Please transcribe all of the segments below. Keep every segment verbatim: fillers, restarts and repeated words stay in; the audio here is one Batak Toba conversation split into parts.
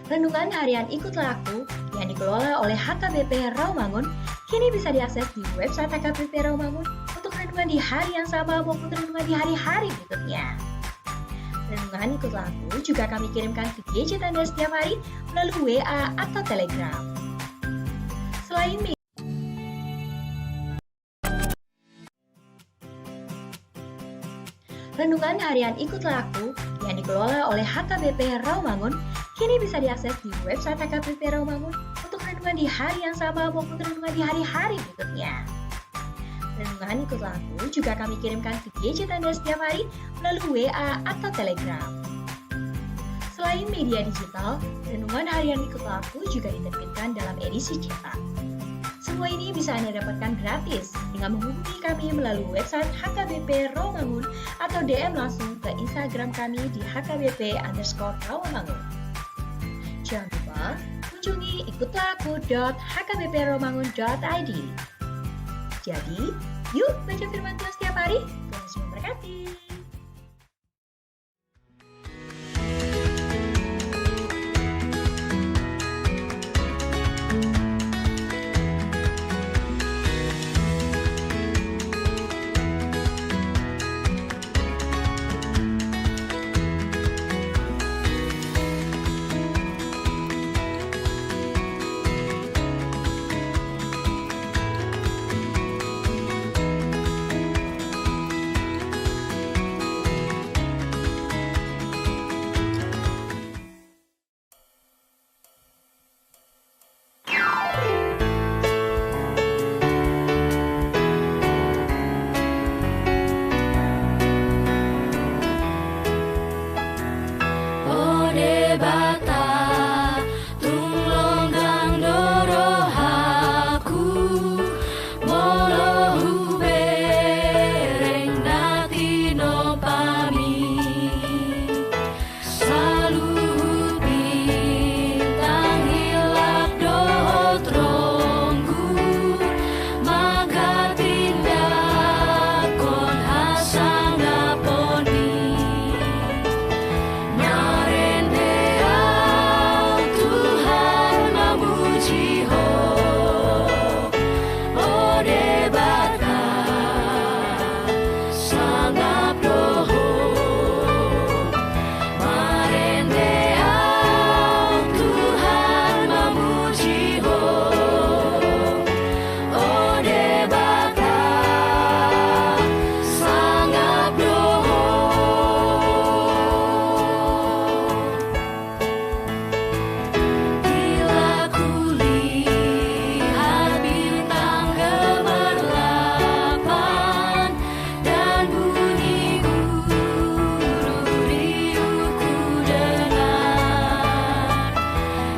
Renungan harian Ikutlah Aku yang dikelola oleh H K B P Rawamangun kini bisa diakses di website H K B P Rawamangun untuk renungan di hari yang sama maupun renungan di hari-hari berikutnya. Renungan Ikutlah Aku juga kami kirimkan ke gadget Anda setiap hari melalui W A atau Telegram. Selain me- Renungan harian Ikutlah Aku yang dikelola oleh H K B P Rawamangun kini bisa diakses di website H K B P Rawamangun untuk renungan di hari yang sama maupun renungan di hari-hari berikutnya. Renungan Ikutlah Aku juga kami kirimkan ke gadget Anda setiap hari melalui W A atau Telegram. Selain media digital, renungan harian Ikutlah Aku juga diterbitkan dalam edisi cetak. Semua ini bisa Anda dapatkan gratis dengan menghubungi kami melalui website H K B P Rawamangun atau D M langsung ke Instagram kami di H K B P underscore Rawamangun. Jangan lupa kunjungi ikutlah aku dot H K B P rawamangun dot I D. Jadi, yuk baca firman Tuhan setiap hari. Tuhan Yesus memberkati. O Debata, tung longgang do rohangku, molo hubereng na tinompami. Saluhut bintang hilap dohot ronggur, manghatindanghon hasangapon i. Marende au Tuhan mamuji Ho, o Debata, sangap do Ho. Marende au Tuhan mamuji Ho, o Debata, sangap do Ho. Bila kulihat bintang gemerlapan dan bunyi guru riuh kudengar,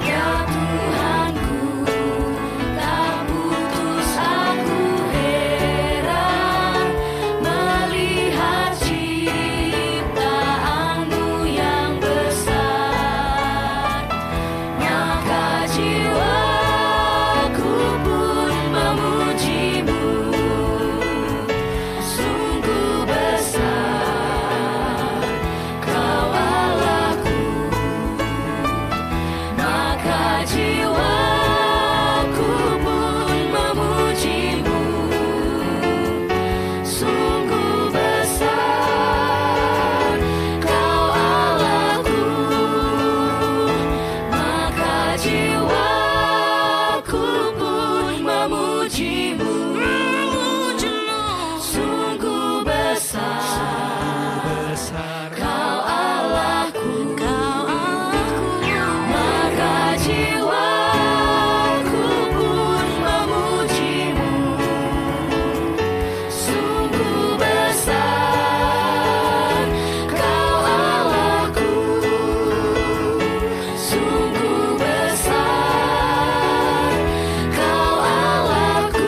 ya Tuhanku, tak putus aku heran melihat ciptaan-Mu yang besar. Maka jiwaku pun memuji-Mu. Sungguh besar Kau Allahku, maka jiwaku pun memuji-Mu. Sungguh besar Kau Allahku, maka jiwaku pun memuji-Mu. Sungguh besar Kau Allahku, maka jiwaku pun memuji-Mu. Sungguh besar Kau Allahku, sungguh besar Kau Allahku.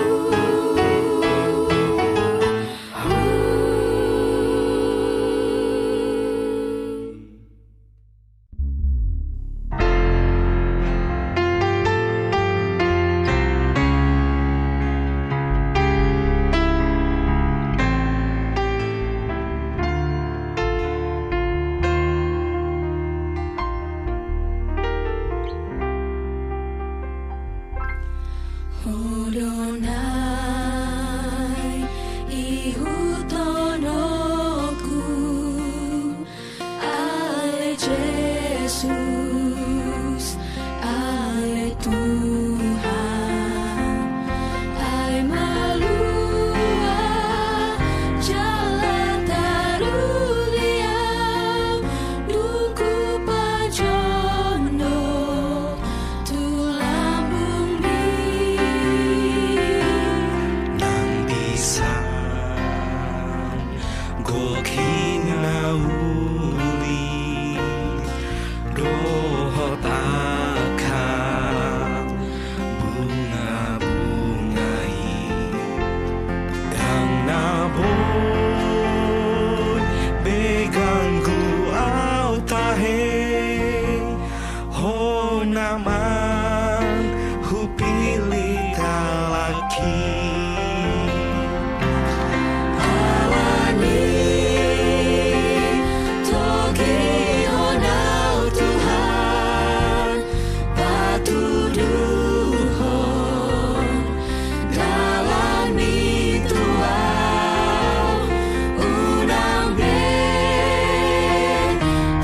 Nama hupillit halak i. Alani togihon au Tuhan, patuduhon dalanmi tu au, unang be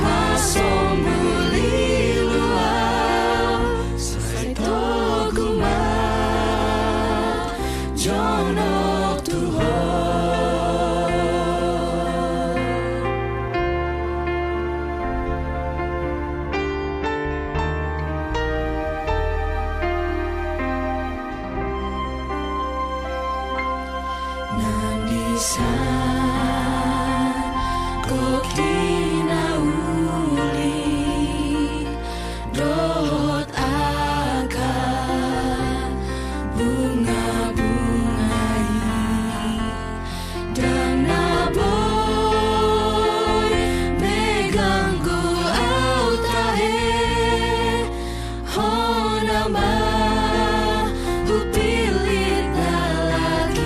pasombul ilu au, sai togu ma jonok tu Ho. Nang di san gok di na uli dohot angka bunga-bunga i, ndang na boi be ganggu au tahe. Ho nama hupillit halak i.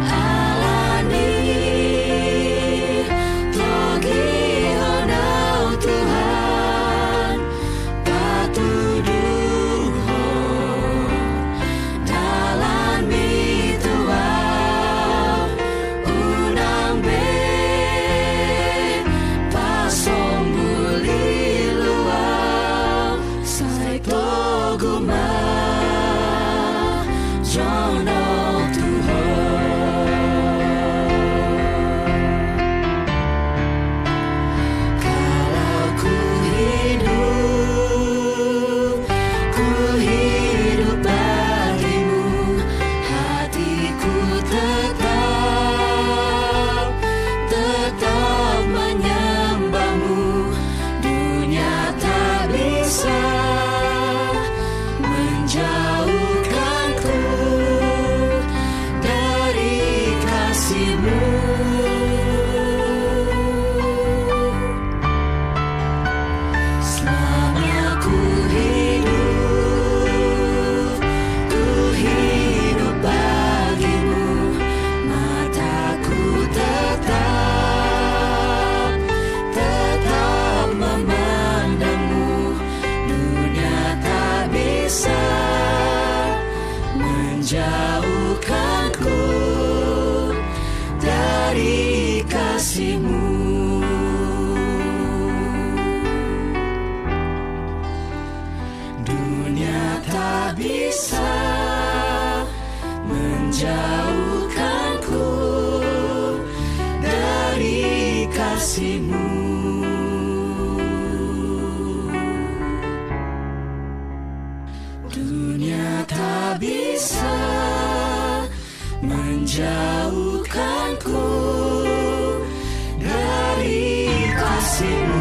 Alani togihon au Tuhan, patuduhon dalanmi tu au, unang be pasombul ilu au, sai togu ma jonok tu Ho. Kalau kuhidup, kuhidup bagi-Mu, hatiku tetap, tetap menyembah-Mu. Dunia tak bisa menjauhkanku dari kasih-Mu. Selama ku hidup, ku hidup bagi-Mu, mataku tetap, tetap memandang-Mu. Dunia tak bisa menjauhkanku dari kasih-Mu. Dunia tak bisa menjauhkanku dari kasih-Mu. Dunia tak bisa menjauhkanku dari kasih-Mu.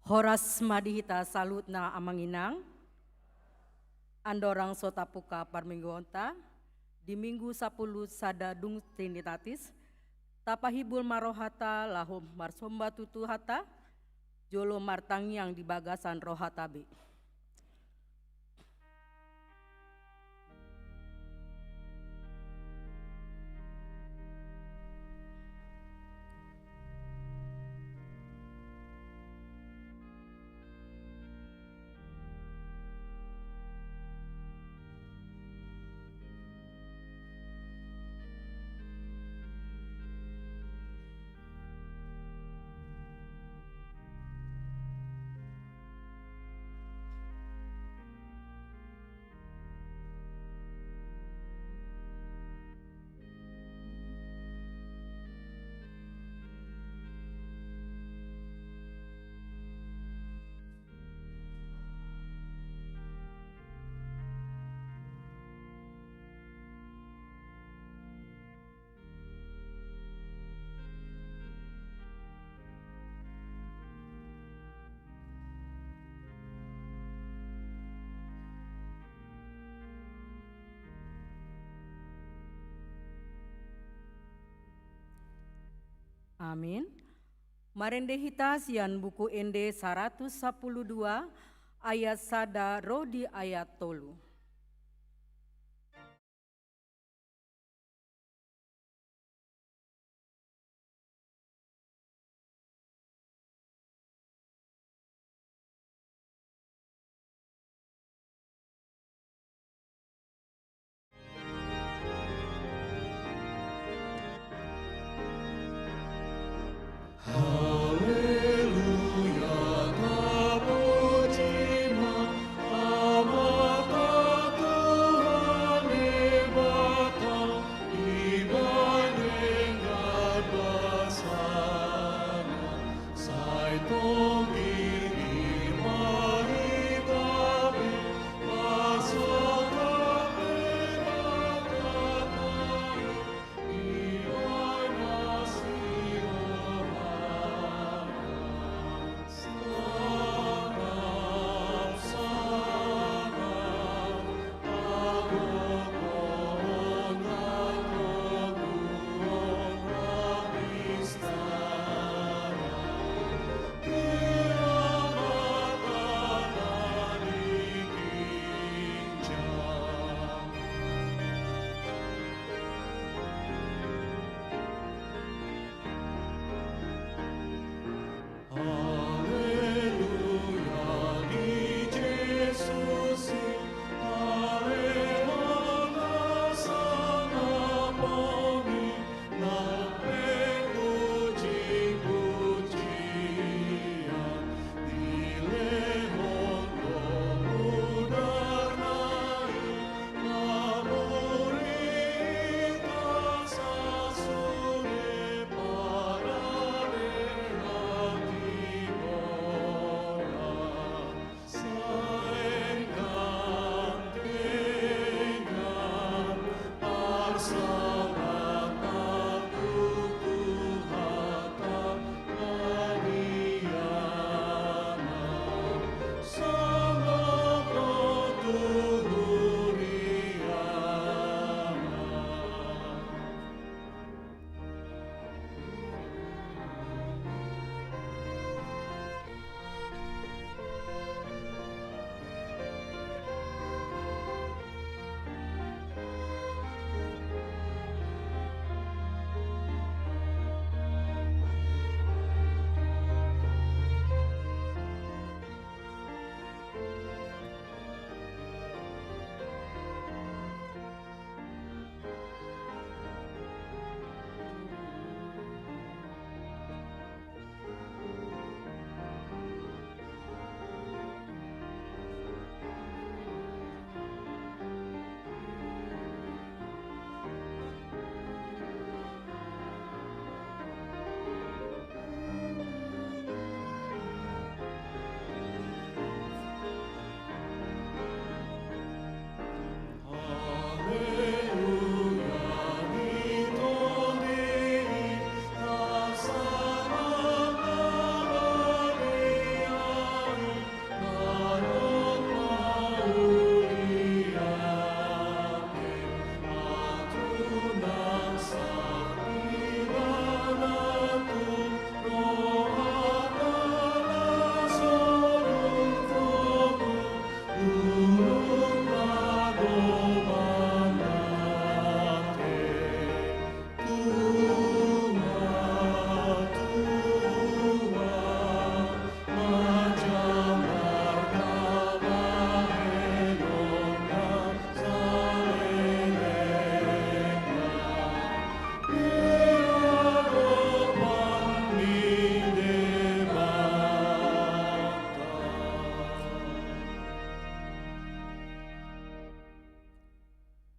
Horas ma di hita saluhutna amang inang. Andorang so tampungka parmingguonta, di minggu sampulu sada dung Trinitatis, tapahimbul ma rohata laho marsomba tu Tuhanta, jolo martangiang di bagasan rohata be. Amin. Marende hita sian Buku Ende saratus sampulu dua, ayat sada ro di ayat tolu.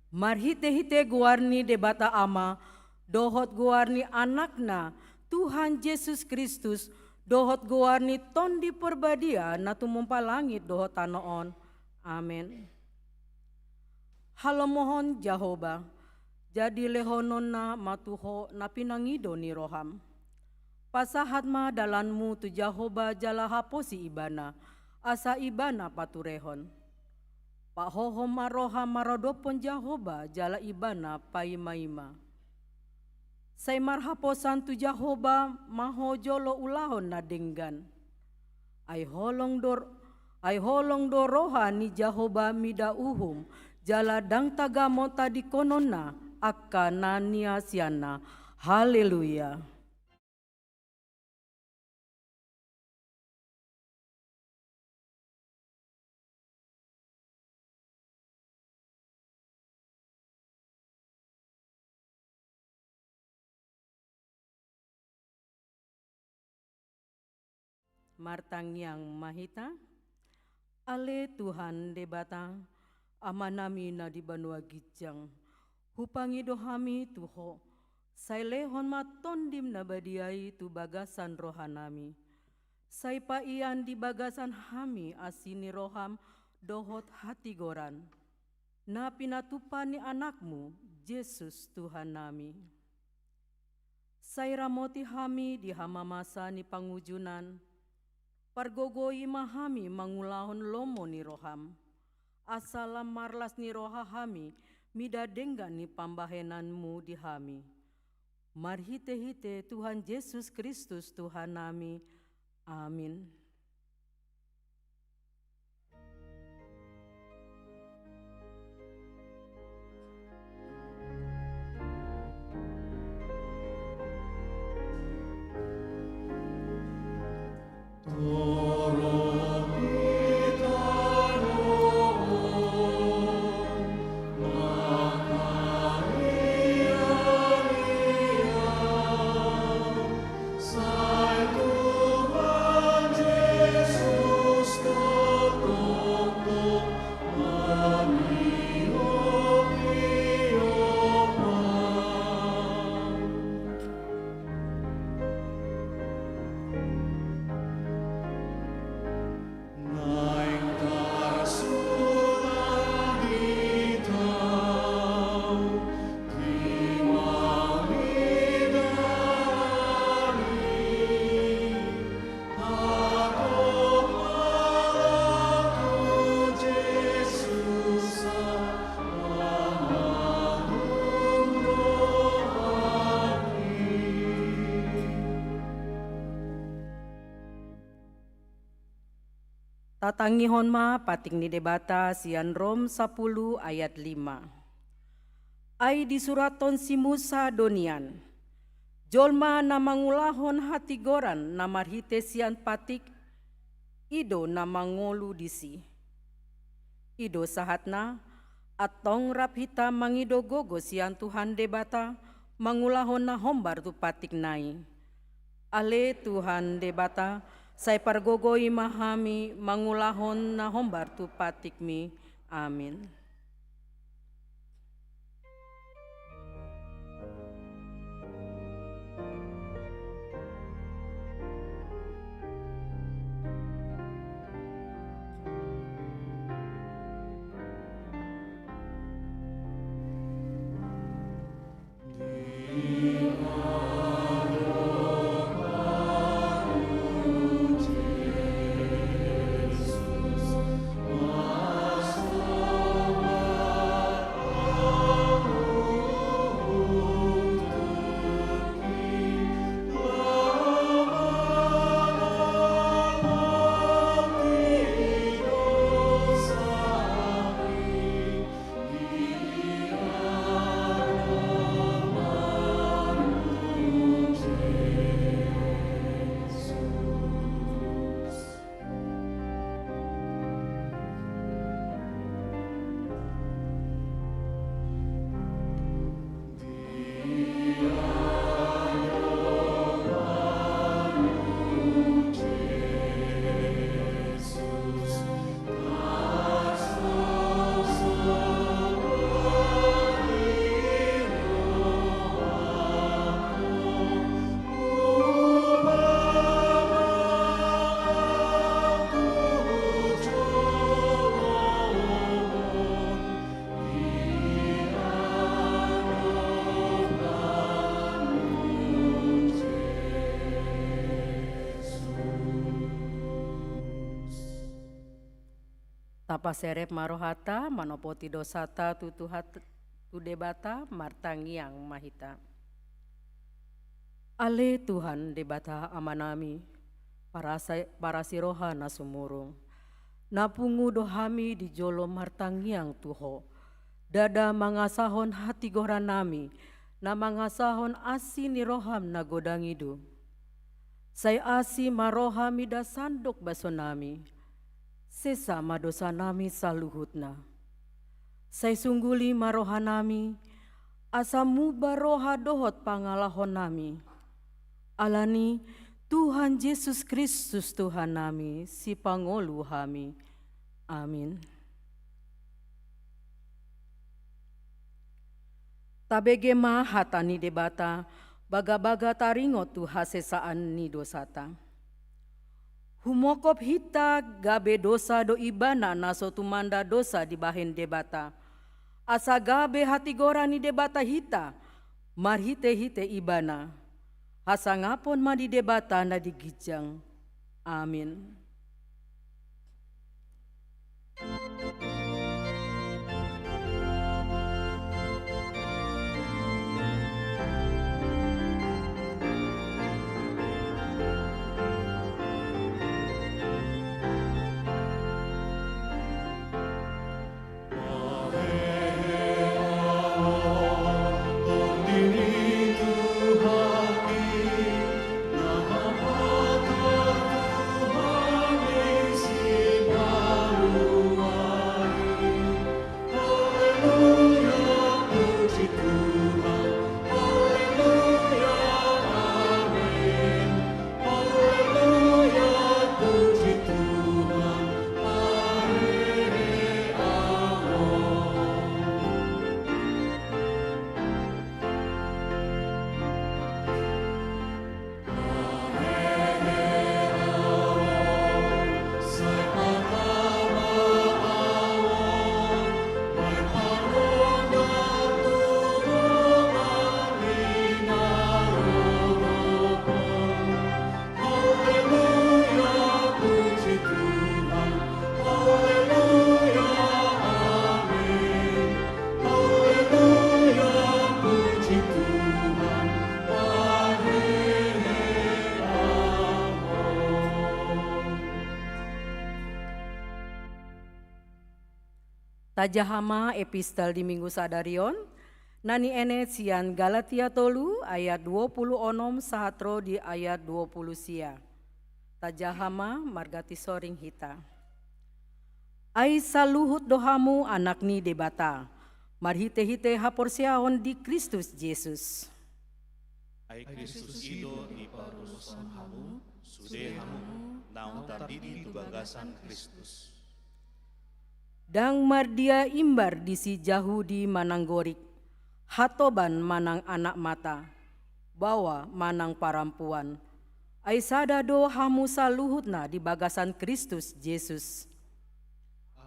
Marhite-hite goar ni Debata Ama, dohot goar ni Anakna, Tuhan Jesus Kristus, dohot goar ni Tondi Porbadia na tumompa langit dohot tano on. Amen. Halomohon Jahowa, jadi lehononna ma tu ho na pinangido ni roham. Pasahat ma dalanmu tu Jahowa jala haposi Ibana, asa Ibana paturehon. Pahohom ma roham maradophon Jahowa jala Ibana paima-ima. Sai marhaposan tu Jahowa ma ho jolo ulahon na denggan. Ai holong do, ai holong do roha ni Jahowa mida uhum, jala ndang tagamon tadingkononna angka na niasianna. Haleluya. Martangiang ma hita. Ale Tuhan Debata, Amanami na di banua ginjang, hupangido hami tu Ho, sai lehon ma Tondim na badia i tu bagasan rohanami. Sai paian di bagasan hami asi ni roham dohot hatigoran, na pinatumpa ni Anakmu, Jesus Tuhannami. Sai ramoti hami di hamamasa ni pangunjunan, pargogoi ma hami mangulahon lomo ni roham, asa lam marlas ni roha hami mida denggan ni pambahenanmu di hami. Marhite-hite Tuhan Jesus Kristus Tuhannami. Amin. Tatangihon ma patik ni Debata sian Rom sapuluh ayat lima. Ai disurathon si Musa do nian: Jolma na mangulahon hatigoran na marhite sian patik, i do na mangolu disi. I do sahatna, antong rap hita mangido gogo sian Tuhan Debata, mangulahon na hombar tu patikna i. Ale Tuhan Debata, sai pargogoi ma hami mangulahon na hombar tu patikmi. Amin. Tapaserep ma rohanta manopoti dosanta tu Tuhan, tu Debata, martangiang ma hita. Ale Tuhan Debata Amanami, parasa-, parasi roha na sumurung, na pungu do hami di jolo martangiang tu Ho, ndada mangasahon hatigorannami, na mangasahon asi ni roham na godang i do. Sai asi ma roham mida sandok basonami. Sesa ma dosanami saluhutna. Sai sungguli ma rohanami, asa muba roha dohot pangalahonami. Alani Tuhan Jesus Kristus Tuhannami, sipangolu hami. Amin. Tabege ma hata ni Debata, bagabaga taringot tu hasesaan ni dosanta. Humongkop hita gabe dosa do ibana na so tumanda dosa dibahen Debata. Asa gabe hatigoran ni Debata hita, marhitehite ibana. Hasangapon ma di Debata na di ginjang. Amin. Tajaha ma epistel di Minggu sadari on, na nienet sian Galatia tolu ayat dua pulu onom sahat ro di ayat dua pulu sia. Tajaha ma marganti soring hita. Ai saluhut do hamu anak ni Debata, marhitehite haporseaon di Kristus Jesus. Ai Kristus i do dipardosa hamu, sude hamu naung tardidi tu bagasan Kristus. Ndang mardia imbar di si Jahudi manang Gorik, hatoban manang anak mata, baoa manang parampuan, ai sada do hamu saluhutna di bagasan Kristus Jesus.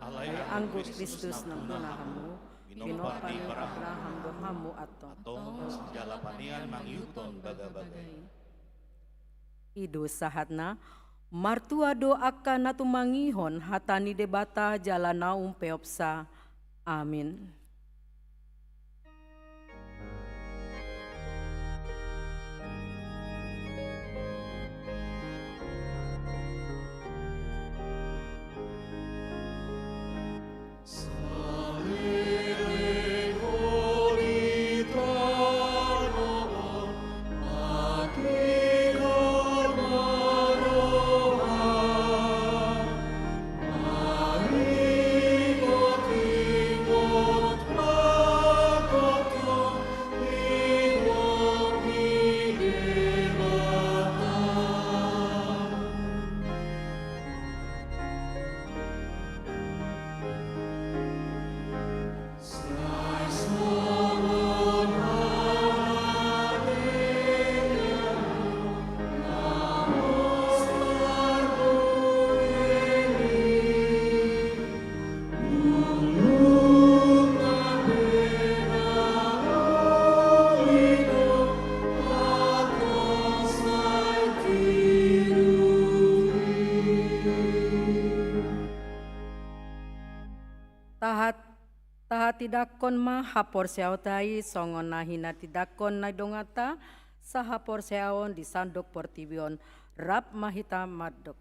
Alai anggo Kristus nampuna hamu, pinompar ni Abraham do hamu antong. Antong jala panean mangihuthon bagabaga i. I do sahatna, martua do angka na tumangihon hata ni Debata jala na umpeopsa. Amin. Tahat, tahatindangkon ma haporseaonta i songon na hinatindangkon na donganta sahaporseaon di sandok portibi on, rap ma hita mandok.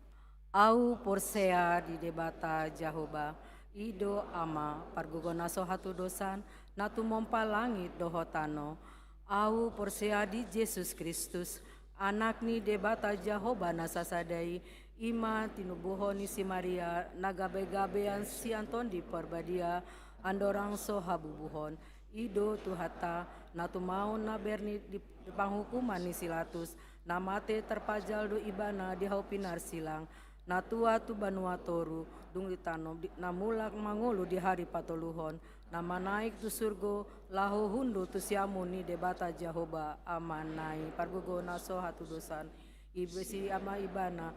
Ahu porsea di Debata Jahowa, i do Ama, pargogo na so hatudosan, na tumompa langit dohot tano. Ahu porsea di Jesus Kristus, Anak ni Debata Jahowa na sasada i, i ma tinubuhon ni si Maria, na gabegabean sian Tondi Parbadia, andorang so habubuhon. I do Tuhanta, na tumaon na ber ni di, di panghukuman ni si Latus, na mate tarpajal do ibana di hau pinarsilang, na tua tu banua toru, dung ditanom di, na mulak mangolu di hari patoluhon, na manaek tu surgo, laho hundul tu siamun ni Debata Jahowa Amanta i, pargogo na so hatudosan, i besi ama ibana,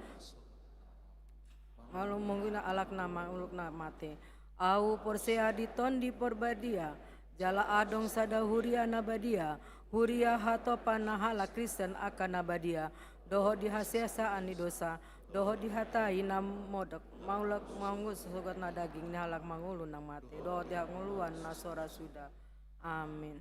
lalu mangolu halak na ma-, halak na mate. Ahu porsea di Tondi Parbadia, jala adong sada huria na badia, huria hatopan na halak Kristen angka na badia, dohot di hasesaan ni dosa, dohot di hata i na modom, mulak mangolu sogot na daging ni halak mangolu na mate, dohot di hangoluan na so ra suda. Amin.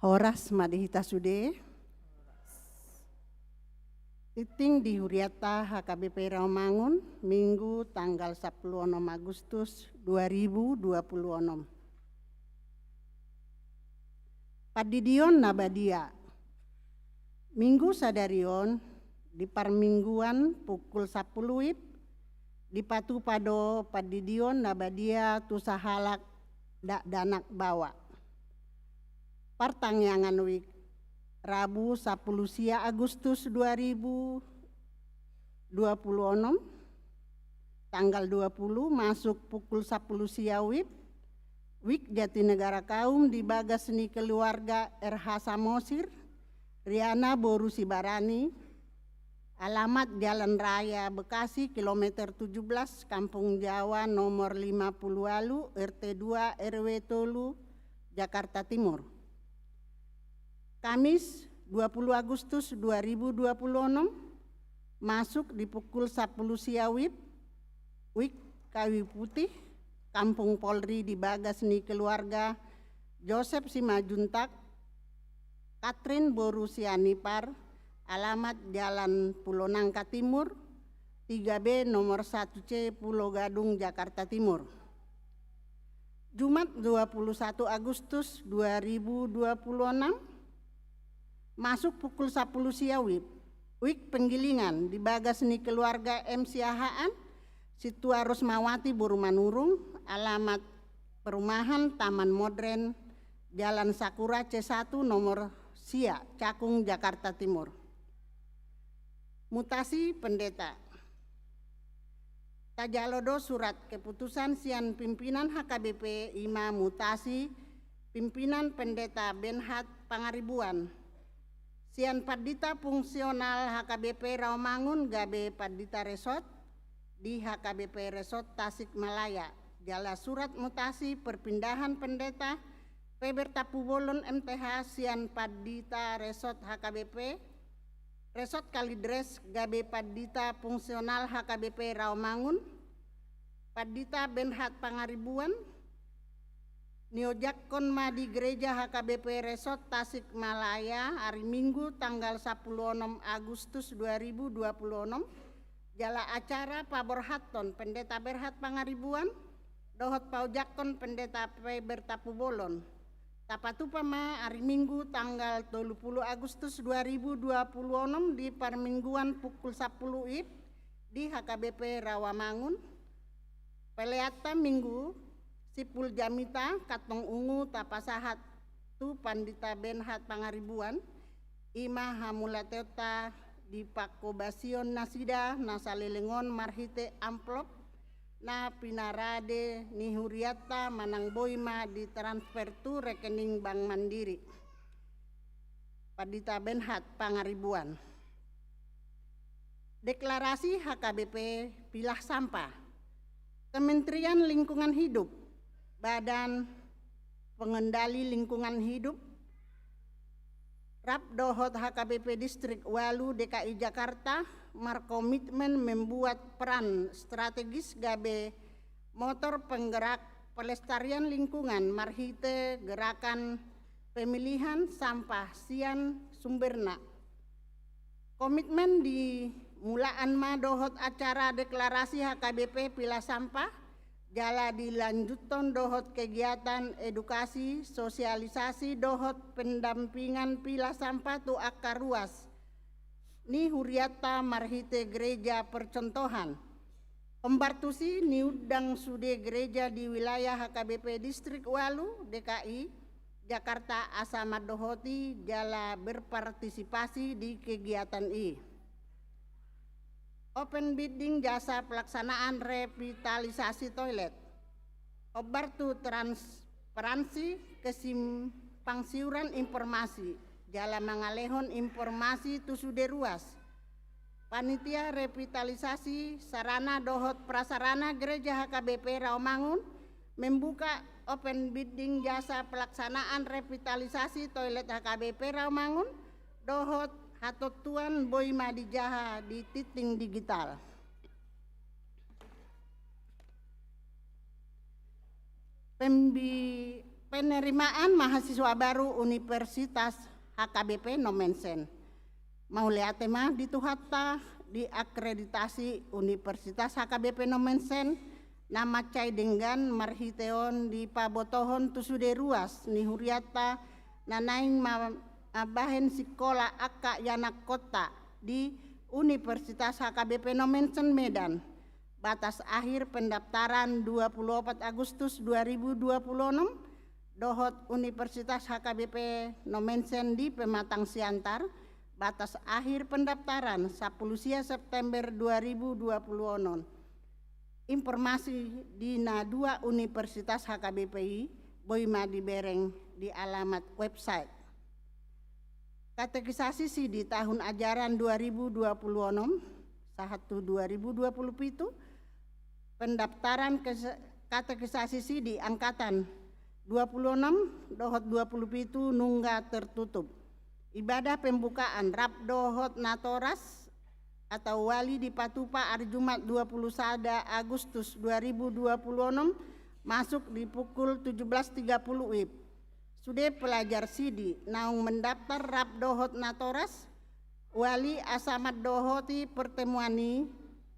Horas ma di hita sude. Tingting di hurianta H K B P Rawamangun, Minggu tanggal sampulu onom Agustus dua ribu dua pulu onom. Pandidion na badia. Minggu sadari on, di parmingguan pukul sampulu WIB, dipatupa do pandidion na badia tu sahalak dakdanak baoa. Partangiangan WIB, Rabu sampulu sia Agustus dua ribu dua pulu onom, tanggal dua puluh, masuk pukul sampulu sia WIB, WIB Jatinegara Kaum di bagas ni keluarga R H Samosir, Riana boru Sibarani, alamat Jalan Raya Bekasi, kilometer tujuh belas, Kampung Jawa, nomor lima puluh walu, R T dua, R W tolu, Jakarta Timur. Kamis, dua puluh Agustus dua ribu dua puluh onom, masuk di pukul sampulu sia WIB, WIB Kayu Putih, Kampung Polri di bagas ni keluarga Josep Simanjuntak, Katrin boru Sianipar, alamat Jalan Pulo Nangka Timur, tiga B, nomor satu C, Pulo Gadung, Jakarta Timur. Jumat, dua puluh satu Agustus dua ribu dua puluh enam, masuk pukul sampulu sia WIB, WIB Penggilingan, di bagas ni keluarga M Siahaan, Situa Rusmawati boru Manurung, alamat perumahan Taman Modern, Jalan Sakura C satu, nomor sia, Cakung, Jakarta Timur. Mutasi pendeta. Tajalo do surat keputusan sian pimpinan H K B P, i ma mutasi pimpinan Pendeta Benhat Pangaribuan sian Pandita Fungsional H K B P Rawamangun gabe Pandita Resort di H K B P Resort Tasikmalaya, jala surat mutasi perpindahan Pendeta Peber Tampubolon M T H sian Pandita Resort H K B P Resort Kalidres gabe Pandita Fungsional H K B P Rawamangun, Pandita Benhat Pangaribuan, niojakhon ma di Gereja H K B P Resort Tasikmalaya, ari Minggu tanggal sampulu onom Agustus dua ribu dua puluh onom, jala acara paborhathon Pendeta Berhat Pangaribuan dohot paojakhon Pendeta Peber Tampubolon. Tapatupa ma ari Minggu tanggal tolu puluh Agustus dua ribu dua puluh onom di parmingguan pukul sampulu WIB di H K B P Rawamangun. Peleanta Minggu, simpul jamita, kantong ungu tapasahat tu Pandita Benhat Pangaribuan, i ma hamauliateonta di panghobasion nasida na saleleng on marhite amplop na pinarade ni hurianta manang boi ma ditransfer tu rekening Bank Mandiri. Pandita Benhat Pangaribuan. Deklarasi H K B P pilah sampah. Kementerian Lingkungan Hidup, Badan Pengendali Lingkungan Hidup, rap dohot H K B P Distrik Walu D K I Jakarta markomitmen membuat peran strategis gabe motor penggerak pelestarian lingkungan marhite gerakan pemilihan sampah sian sumberna. Komitmen di mulaan ma dohot acara deklarasi H K B P pilah sampah, jala dilanjuthon dohot kegiatan edukasi, sosialisasi dohot pendampingan pilah sampah tu angka ruas ni hurianta marhite gereja percontohan. Hombar tusi niundang sude gereja di wilayah H K B P Distrik Walu D K I Jakarta asa mandohoti jala berpartisipasi di kegiatan i. Open bidding jasa pelaksanaan revitalisasi toilet. Hombar tu transparansi kesimpangsiuran informasi, jala mangalehon informasi tu sude ruas. Panitia revitalisasi sarana dohot prasarana Gereja H K B P Rawamangun membuka open bidding jasa pelaksanaan revitalisasi toilet H K B P Rawamangun dohot hatontuan boi ma dijaha di tingting digital. Pembi-, Penerimaan mahasiswa baru Universitas H K B P Nommensen. Mauliate ma di Tuhanta, diakreditasi Universitas H K B P Nommensen na mansai denggan marhite on dipabotohon tu sude ruas ni hurianta na naeng ma-, mambahen sikola angka ianakhonta di Universitas H K B P Nommensen Medan. Batas akhir pendaftaran dua puluh opat Agustus dua ribu dua puluh enam, dohot Universitas H K B P Nommensen di Pematang Siantar, batas akhir pendaftaran sapuluh sia September dua ribu dua puluh enam. Informasi di na dua universitas H K B P i boi ma dibereng di alamat website. Katekisasi sidi tahun ajaran dua ribu dua puluh enam sahat tu dua ribu dua puluh pitu, pendaftaran kes-, katekisasi sidi angkatan dua puluh enam dohot dua puluh pitu nunga tertutup. Ibadah pembukaan rap dohot natoras atau wali dipatupa ari Jumat dua puluh sada Agustus dua ribu dua puluh enam, masuk di pukul tujuh belas tiga puluh wib. Sude pelajar sidi naung mendaftar rap dohot natoras, wali asa mandohoti pertemuan i,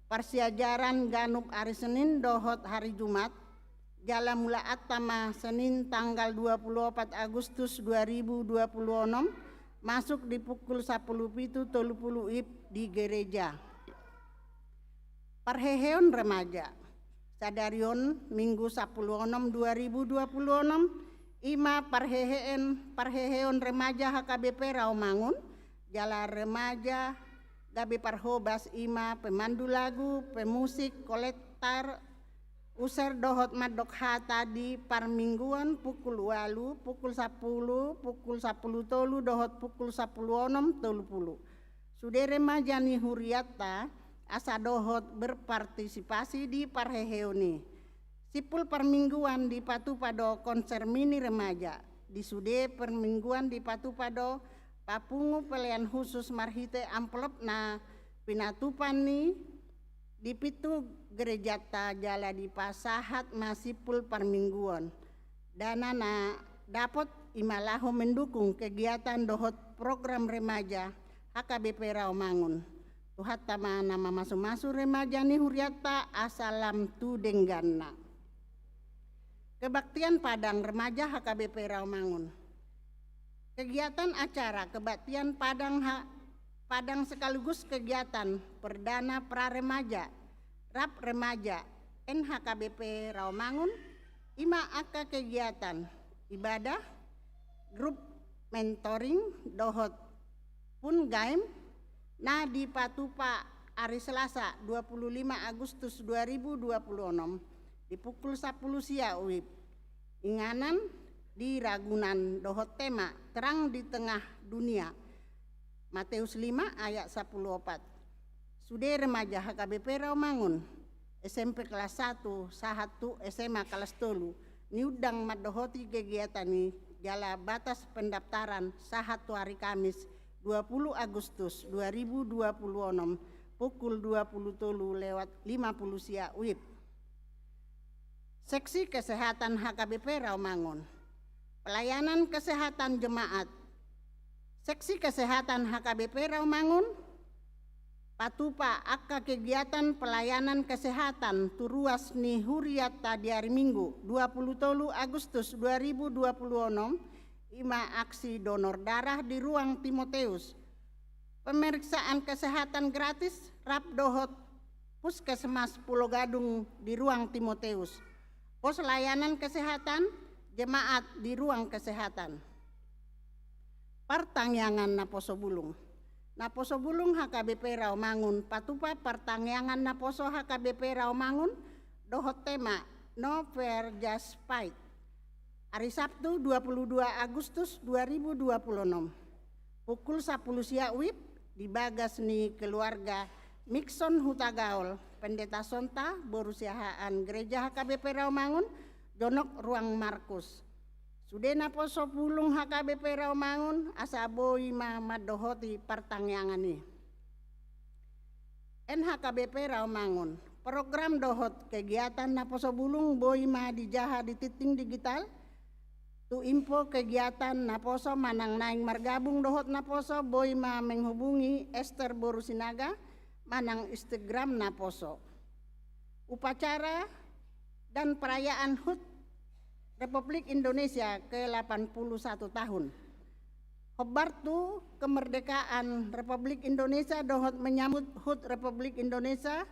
parsiajaran ganup ari Senin dohot ari Jumat, jala mulaanta ma Senin tanggal dua puluh opat Agustus dua ribu dua puluh enam, masuk di pukul sapuluh pitu tolu puluh wib di gereja. Parheheon remaja. Sadari on Minggu sapuluh onom dua ribu dua puluh onom, i ma parheheon, parheheon remaja H K B P Rawamangun, jala remaja gabe parhobas i ma pemandu lagu, pemusik, kolektor, user dohot mandok hata di parmingguan pukul ualu, pukul sapuluh, pukul sapuluh tolu dohot pukul sapuluh onom tolu puluh. Sude remaja ni hurianta asa dohot berpartisipasi di parheheon i. Simpul parmingguan dipatupa do konser mini remaja. Di sude parmingguan dipatupa do papungu pelayan khusus marhite amplop na pinatupa ni di pitu gerejanta jala dipasahat ma simpul parmingguan. Dana na dapot i ma laho mendukung kegiatan dohot program remaja H K B P Rawamangun. Tuhanta ma na mamasumasu remaja ni hurianta asa lam tu dengganna. Kebaktian Padang Remaja H K B P Rawamangun. Kegiatan acara kebaktian Padang ha-, Padang sekaligus kegiatan perdana pra remaja, rap remaja, N H K B P Rawamangun, i ma angka kegiatan ibadah, grup mentoring, dohot fun game, na dipatupa ari Selasa dua puluh lima Agustus dua ribu dua puluh enam di pukul sapuluh sia wib. Inganan di Ragunan dohot tema terang di tengah dunia. Mateus lima ayat sapuluh opat. Sude remaja H K B P Rawamangun, S M P kelas satu sahat tu S M A kelas tolu, niundang mandohoti kegiatan i jala batas pendaftaran sahat tu ari Kamis dua puluh Agustus dua ribu dua puluh onom pukul dua puluh tolu lewat lima puluh sia wib. Seksi Kesehatan H K B P Rawamangun. Pelayanan kesehatan jemaat. Seksi Kesehatan H K B P Rawamangun patupa angka kegiatan pelayanan kesehatan tu ruas ni hurianta di ari Minggu dua puluh tolu Agustus dua ribu dua puluh onom, i ma aksi donor darah di ruang Timoteus. Pemeriksaan kesehatan gratis rap dohot Puskesmas Pulo Gadung di ruang Timoteus. Pos layanan kesehatan jemaat di ruang kesehatan. Partangiangan naposo bulung. Naposo bulung H K B P Rawamangun patupa partangiangan naposo H K B P Rawamangun dohot tema No Fear Just Fight. Ari Sabtu dua puluh dua Agustus dua ribu dua puluh enam. Pukul sapuluh sia wib di bagas ni keluarga Mikson Hutagaol, Pendeta Sonta, boru siahaan Gereja H K B P Rawamangun, jonok ruang Markus. Sude naposo bulung H K B P Rawamangun asa boi ma mandohoti partangiangan i. N H K B P Rawamangun, program dohot kegiatan naposo bulung boi ma dijaha di tinting digital, Tu info kegiatan naposo manang naeng margabung dohot naposo, boi ma menghubungi Ester boru Sinaga manang Instagram naposo. Upacara dan perayaan hut Republik Indonesia ke delapan puluh satu tahun. Hombar tu kemerdekaan Republik Indonesia dohot menyambut hut Republik Indonesia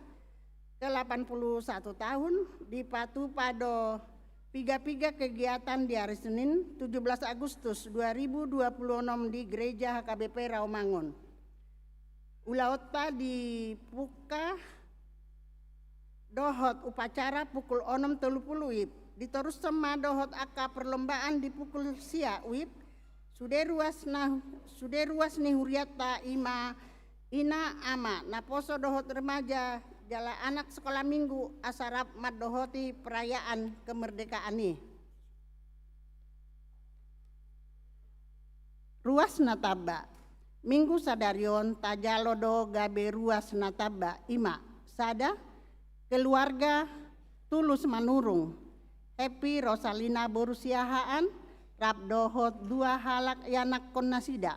ke delapan puluh satu tahun, dipatupa do piga-piga kegiatan di hari Senin, tujuh belas Agustus dua ribu dua puluh enam, di Gereja H K B P Rawamangun. Ulaonta dipungka dohot upacara pukul onom tolu pulu WIB. Ditorushon ma dohot angka perlombaan di pukul sia WIB. Sude ruas na, sude ruas ni hurianta, i ma ina, ama, naposo dohot remaja jala anak sekolah minggu, asa rap mandohoti perayaan kemerdekaan i. Ruas na tamba. Minggu sadari on tajalo do gabe ruas na tamba, i ma: sada, keluarga Tulus Manurung, Happy Rosalina boru Siahaan, rap dohot dua halak ianakhon nasida,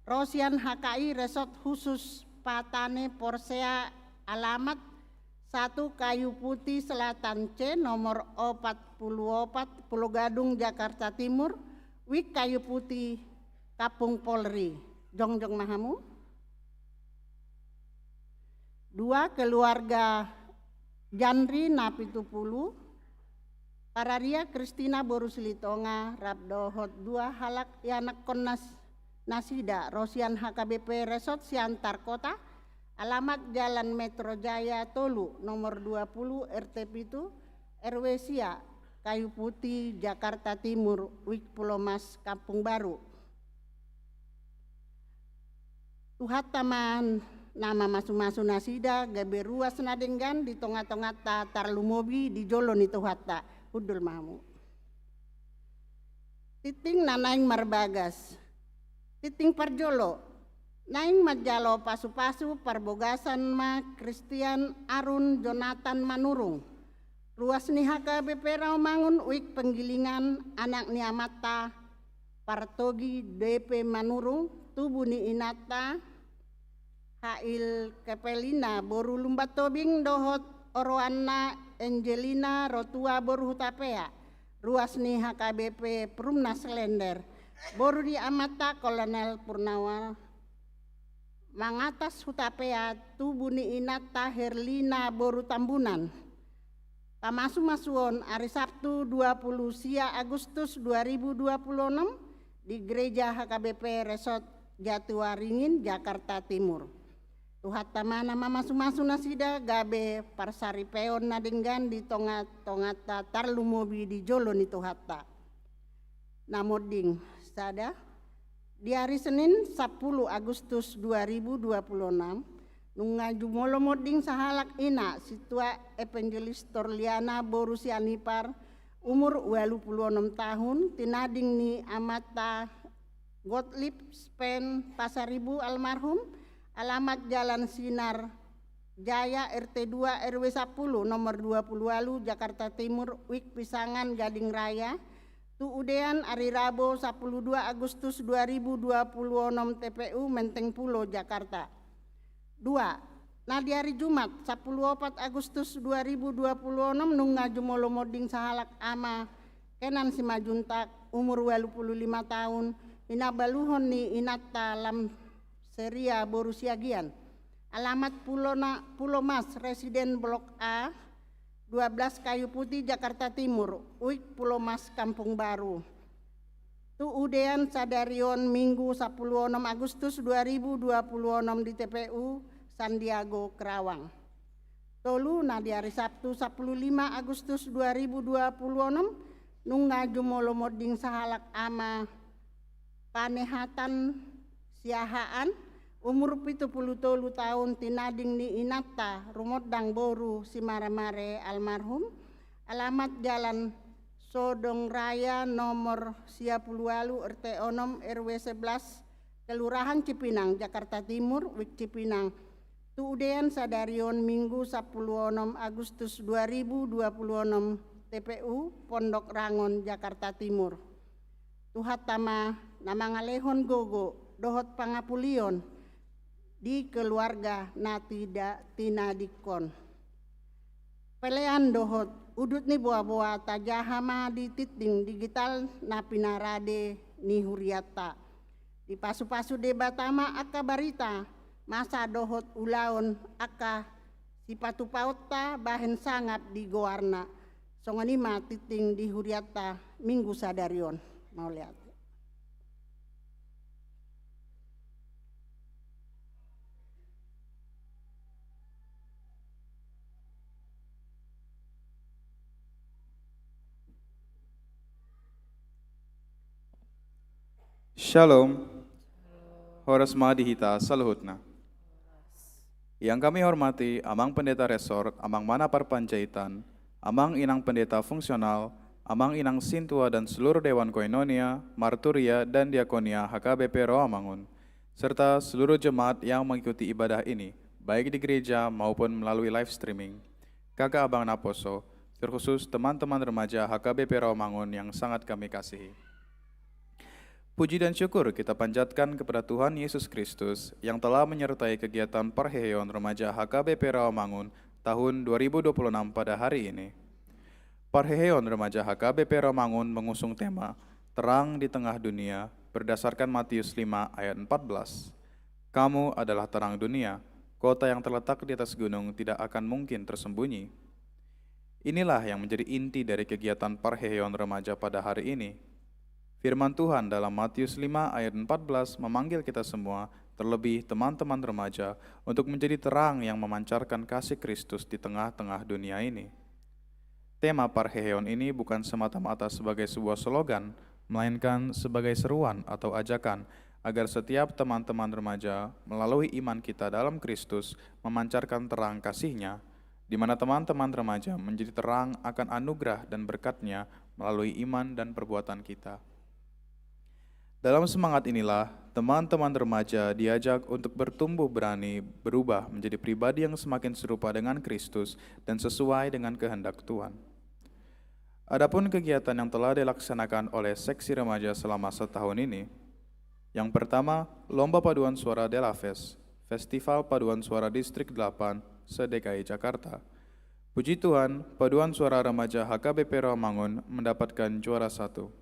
ro sian H K I Resort Khusus Patane Porsea, alamat satu Kayu Putih Selatan C, nomor opat pulu opat, Pulo Gadung, Jakarta Timur, WIK Kayu Putih, Kampung Polri. Jongjong ma hamu. Dua, keluarga Janri Napitupulu, Pararia Kristina boru Silitonga, rap dohot dua halak ianakhon nas-, nasida, ro sian H K B P Resort Siantar Kota, alamat Jalan Metro Jaya tolu, nomor dua pulu, R T pitu, R W sia, Kayu Putih, Jakarta Timur, WIK Pulomas, Kampung Baru. Tuhanta ma na mamasu-masu nasida, gabe ruas na denggan di tonga-tonganta, tarlumobi di jolo ni Tuhanta. Hundul ma hamu. Tingting na naeng marbagas. Tingting parjolo, naeng manjalo pasu-pasu parbogasan ma Christian Arun Jonathan Manurung, ruas ni H K B P Rawamangun, WIK Penggilingan, anak ni amanta Partogi D P Manurung, tubu ni inanta Hail Kepelina boru Lumban Tobing dohot oroanna Angelina Rotua boru Hutapea, ruas ni H K B P Perumnas Klender, boru ni amanta Kolonel Purnawirawan Mangatas Hutapea, tubu ni inanta Herlina boru Tambunan. Pamasu-masuon, ari Sabtu dua pulu sia Agustus dua ribu dua pulu enam, di Gereja H K B P Resort Jatiwaringin, Jakarta Timur. Tuhanta ma na mamasu-masu nasida, gabe parsaripeon na denggan di tonga-tonganta, tarlumobi di jolo ni Tuhanta. Na monding, sada, di ari Senin sampulu Agustus dua ribu dua pulu enam, nunga jumolo monding sahalak ina, Sintua Evangelis Torliana boru Sianipar, umur ualu pulu onom tahun, tinading ni amanta Gottlieb Spen Pasaribu almarhum, alamat Jalan Sinar Jaya, R T dua, R W sapulu, nomor dua pulu ualu, Jakarta Timur, WIK Pisangan, Gading Raya, tu udean ari Rabo sampulu dua Agustus dua ribu dua pulu onom, T P U Menteng Pulo, Jakarta. Dua, na di ari Jumat sampulu opat Agustus dua ribu dua pulu onom, nunga jumolo monding sahalak ama Kenan Simanjuntak, umur ualu pulu lima tahun, hinabaluhon ni inanta Lam Seria boru Siagian. Alamat Pulo na, Pulomas, residen Blok A, dua belas Kayu Putih, Jakarta Timur, WIK Pulomas, Kampung Baru. Tu udean sadari on, Minggu sampulu onom Agustus dua ribu dua pulu onom, di T P U Sandiago, Kerawang. Tolu, na di ari Sabtu sampulu lima Agustus dua ribu dua pulu onom, nunga jumolo monding sahalak ama Panehatan Siahaan, umur pitu pulu tolu tahun, tinading ni inanta Rumondang boru Simaramare almarhum, alamat Jalan Sodong Raya nomor sia pulu ualu, R T onom, R W sebelas, Kelurahan Cipinang, Jakarta Timur, WIK Cipinang. Tu udean sadari on, Minggu sampulu onom Agustus dua ribu dua pulu onom, T P U Pondok Rangon, Jakarta Timur. Tuhanta ma na mangalehon gogo dohot pangapulion di keluarga na tinadingkon. Pelean dohot udut ni boaboa tajaha ma di tintin digital na pinarade ni hurianta. Dipasupasu Debata ma angka barita, masa dohot ulaon angka sipatupaonta bahen sangap di goarna. Songon i ma tintin di hurianta minggu sadari on. Mauliate. Shalom. Horas ma di hita saluhutna. Yang kami hormati Amang Pendeta Resort, Amang Mana Parpanjaitan, Amang Inang Pendeta Fungsional, Amang Inang Sintua dan seluruh Dewan Koinonia, Marturia, dan Diakonia H K B P Rawamangun, serta seluruh jemaat yang mengikuti ibadah ini, baik di gereja maupun melalui live streaming. Kakak abang naposo, terkhusus teman-teman remaja H K B P Rawamangun yang sangat kami kasihi. Puji dan syukur kita panjatkan kepada Tuhan Yesus Kristus yang telah menyertai kegiatan parheheon remaja H K B P Rawamangun tahun dua ribu dua puluh enam pada hari ini. Parheheon remaja H K B P Rawamangun mengusung tema Terang di Tengah Dunia berdasarkan Matius lima ayat empat belas. Kamu adalah terang dunia. Kota yang terletak di atas gunung tidak akan mungkin tersembunyi. Inilah yang menjadi inti dari kegiatan parheheon remaja pada hari ini. Firman Tuhan dalam Matius lima ayat empat belas memanggil kita semua, terlebih teman-teman remaja, untuk menjadi terang yang memancarkan kasih Kristus di tengah-tengah dunia ini. Tema parheheon ini bukan semata-mata sebagai sebuah slogan, melainkan sebagai seruan atau ajakan agar setiap teman-teman remaja melalui iman kita dalam Kristus memancarkan terang kasih-Nya, di mana teman-teman remaja menjadi terang akan anugerah dan berkat-Nya melalui iman dan perbuatan kita. Dalam semangat inilah, teman-teman remaja diajak untuk bertumbuh berani berubah menjadi pribadi yang semakin serupa dengan Kristus dan sesuai dengan kehendak Tuhan. Adapun kegiatan yang telah dilaksanakan oleh seksi remaja selama setahun ini, yang pertama, Lomba Paduan Suara Dela Fest, Festival Paduan Suara Distrik delapan se-D K I Jakarta. Puji Tuhan, paduan suara remaja H K B P Rawamangun mendapatkan juara satu.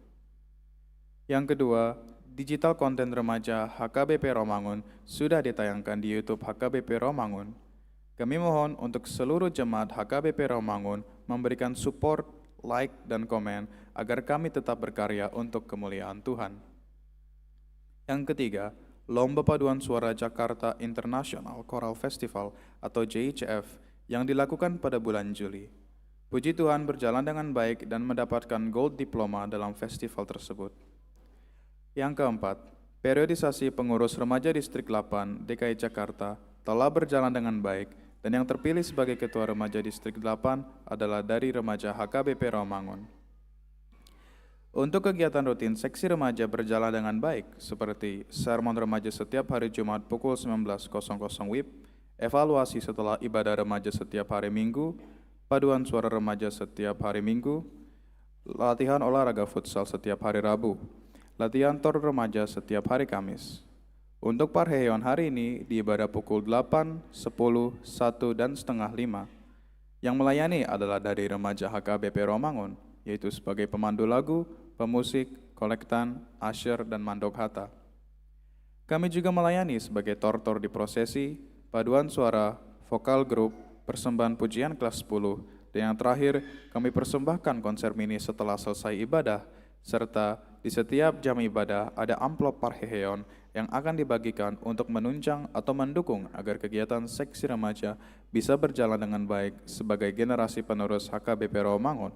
Yang kedua, digital konten remaja H K B P Rawamangun sudah ditayangkan di YouTube H K B P Rawamangun. Kami mohon untuk seluruh jemaat H K B P Rawamangun memberikan support, like, dan komen agar kami tetap berkarya untuk kemuliaan Tuhan. Yang ketiga, Lomba Paduan Suara Jakarta International Choral Festival atau J I C F yang dilakukan pada bulan Juli. Puji Tuhan, berjalan dengan baik dan mendapatkan gold diploma dalam festival tersebut. Yang keempat, periodisasi pengurus remaja Distrik delapan D K I Jakarta telah berjalan dengan baik dan yang terpilih sebagai ketua remaja Distrik delapan adalah dari remaja H K B P Rawamangun. Untuk kegiatan rutin seksi remaja berjalan dengan baik, seperti sermon remaja setiap hari Jumat pukul sembilan belas kosong kosong W I B, evaluasi setelah ibadah remaja setiap hari Minggu, paduan suara remaja setiap hari Minggu, latihan olahraga futsal setiap hari Rabu, latihan tor remaja setiap hari Kamis. Untuk parheheon hari ini di ibadah pukul delapan, sepuluh, satu, dan setengah lima. Yang melayani adalah dari remaja H K B P Rawamangun, yaitu sebagai pemandu lagu, pemusik, kolektan, usher, dan mandok hata. Kami juga melayani sebagai tortor di prosesi, paduan suara, vokal grup, persembahan pujian kelas sepuluh, dan yang terakhir, kami persembahkan konser mini setelah selesai ibadah, serta di setiap jam ibadah ada amplop parheheon yang akan dibagikan untuk menunjang atau mendukung agar kegiatan seksi remaja bisa berjalan dengan baik sebagai generasi penerus H K B P Rawamangun,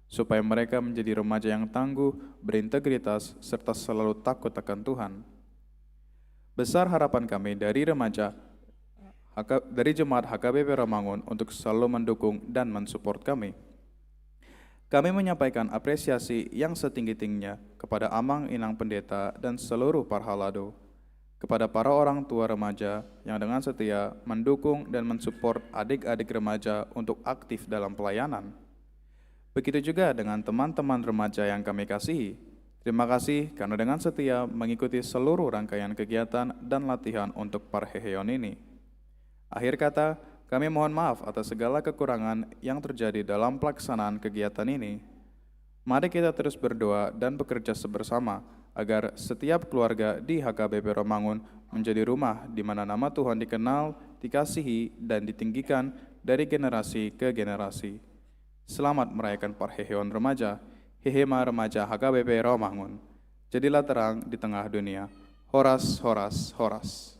supaya mereka menjadi remaja yang tangguh, berintegritas, serta selalu takut akan Tuhan. Besar harapan kami dari remaja H K, dari jemaat H K B P Rawamangun untuk selalu mendukung dan mensupport kami. Kami menyampaikan apresiasi yang setinggi-tingginya kepada Amang Inang Pendeta dan seluruh parhalado, kepada para orang tua remaja yang dengan setia mendukung dan mensupport adik-adik remaja untuk aktif dalam pelayanan. Begitu juga dengan teman-teman remaja yang kami kasihi, Terima kasih karena dengan setia mengikuti seluruh rangkaian kegiatan dan latihan untuk parheheon ini. Akhir kata, kami mohon maaf atas segala kekurangan yang terjadi dalam pelaksanaan kegiatan ini. Mari kita terus berdoa dan bekerja bersama agar setiap keluarga di H K B P Romangun menjadi rumah di mana nama Tuhan dikenal, dikasihi, dan ditinggikan dari generasi ke generasi. Selamat merayakan parheheon remaja. Hehe ma remaja H K B P Romangun. Jadilah terang di tengah dunia. Horas, horas, horas.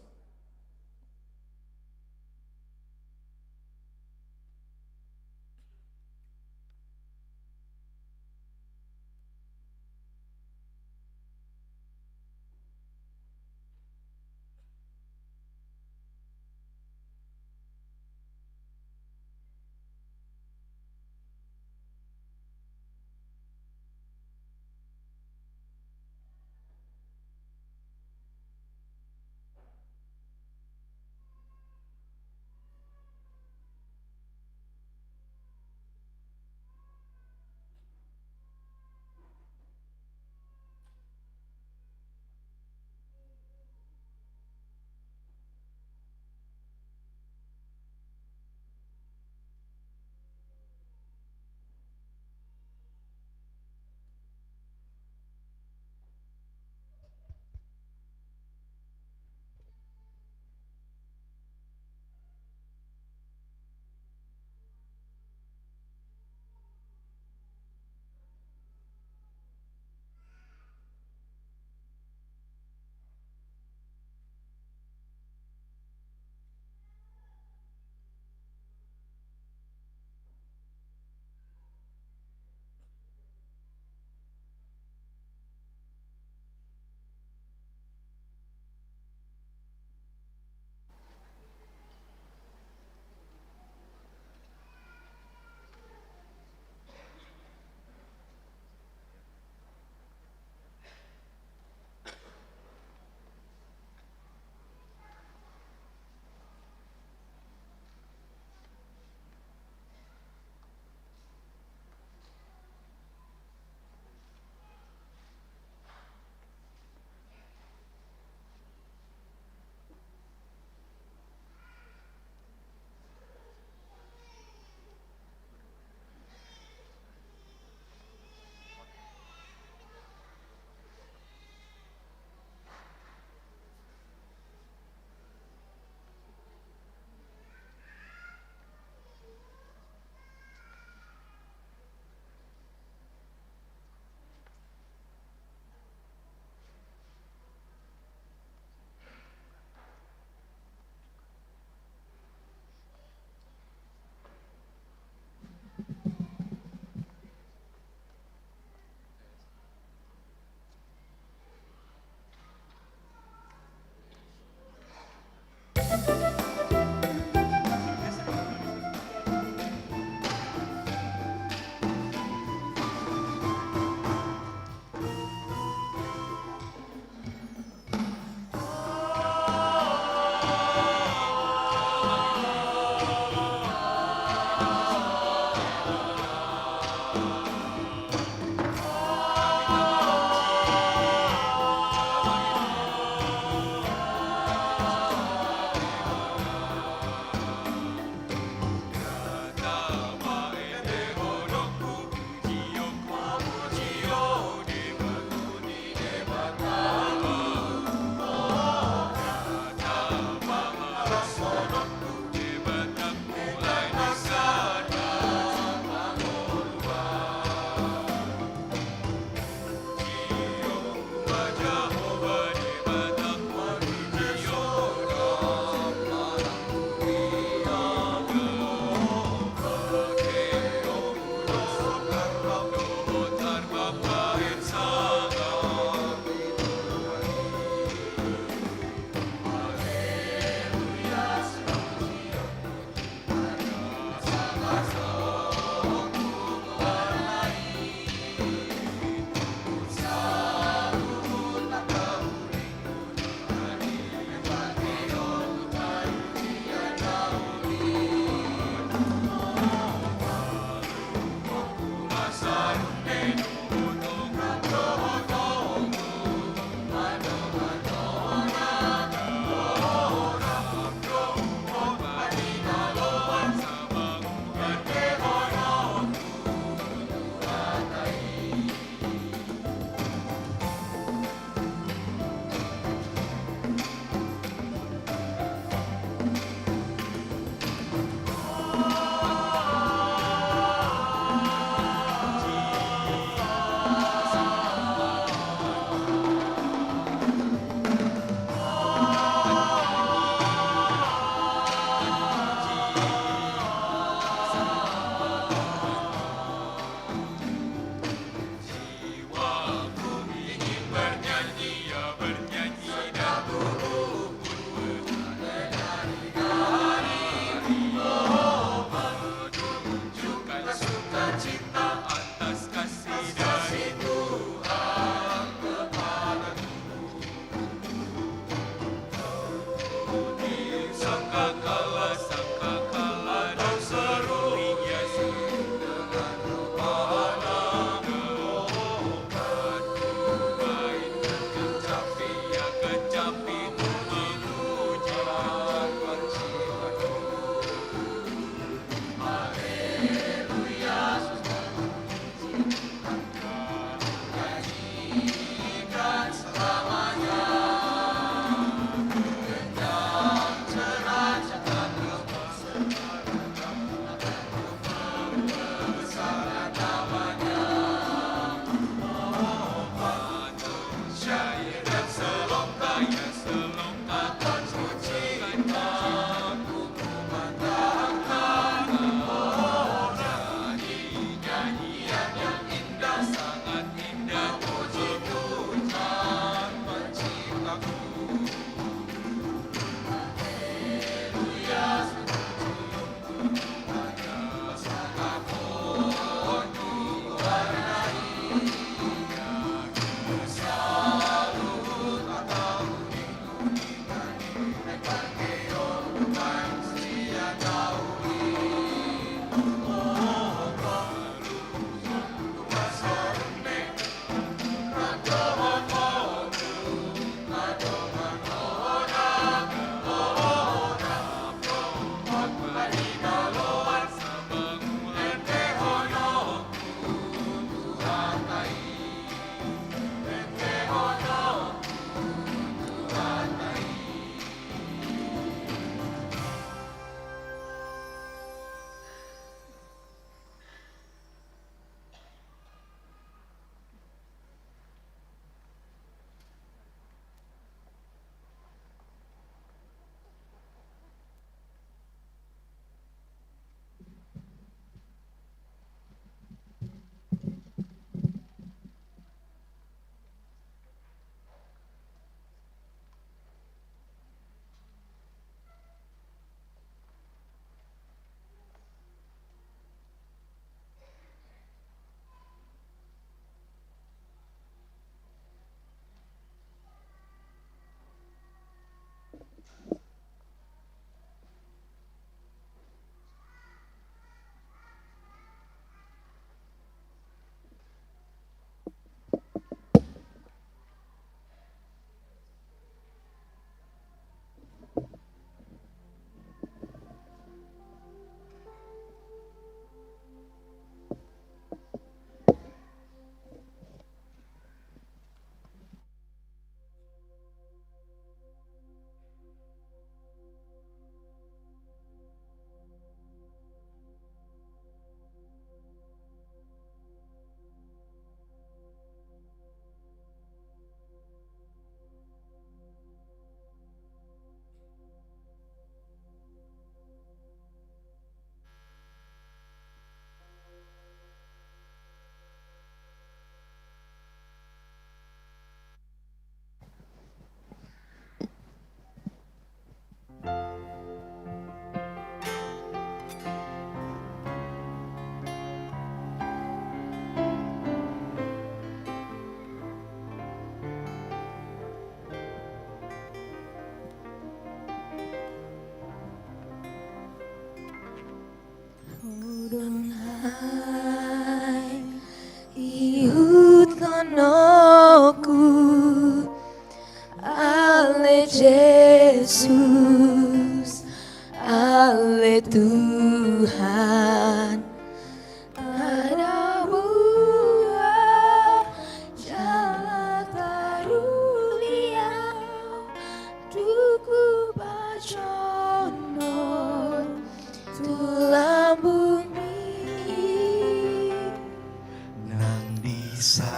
Sanggo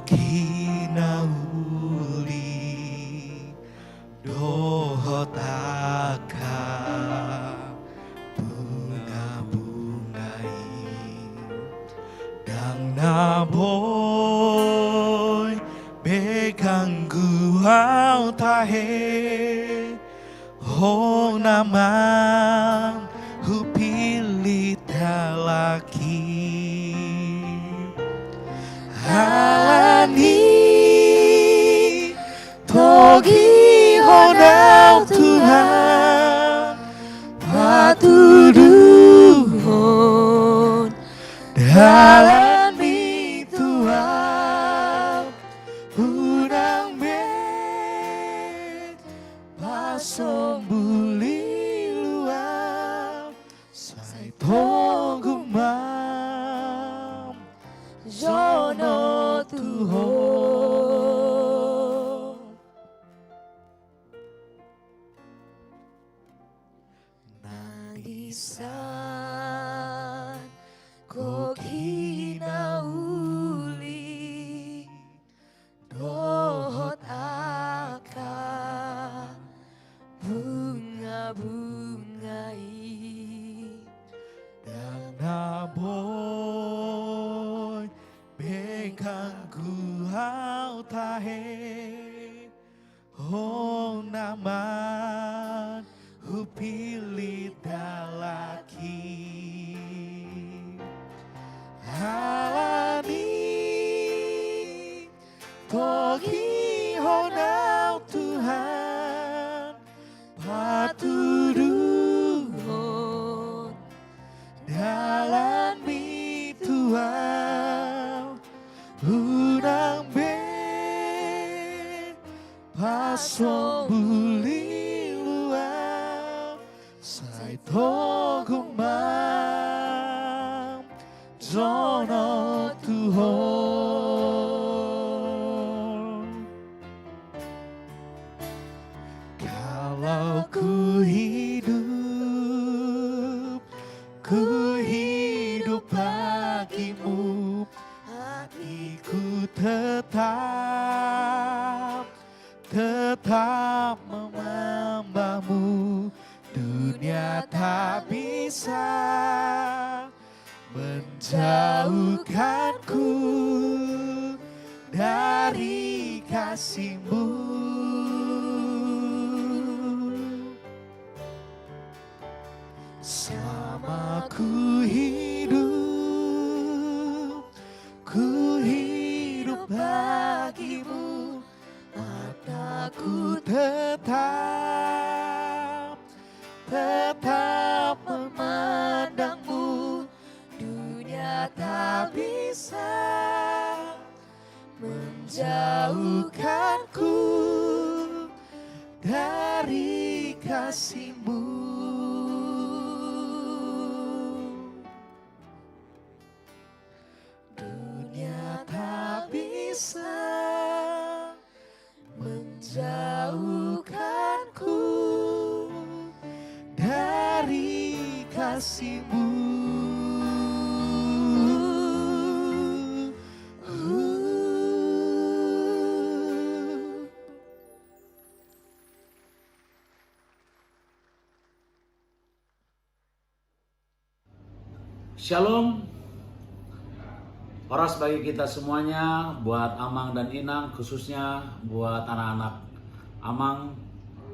hinauli dohot angka bunga-bunga i. Ndang na boi be ganggu au tahe, ho na manghupillit halak i. Alani togihon au Tuhan, patuduhon dalanmi tu au, unang be pasombuli lu au, sai togu ma am jono tu ho. Nang di sanggo hinauli dohot angka bunga-bunga i, ndang na boi be ganggu au tahe, ho na manghupillit halak i. Alani togihon au Tuhan, patuduhon dalanmi tu au, unang be pasombuli lu au, sai togu ma am jono tu ho. Kalau ku hidup, ku hidup bagimu, hatiku tetap, tetap menyembahmu. Dunia tak bisa menjauhkanku dari kasihmu. Selama ku hidup, ku hidup bagimu, mataku tetap, tetap memandangmu. Dunia tak bisa menjauhkanku dari kasihmu. Dunia tak bisa menjauhkanku dari kasihmu. Shalom. Horas bagi kita semuanya, buat Amang dan Inang, khususnya buat anak-anak Amang,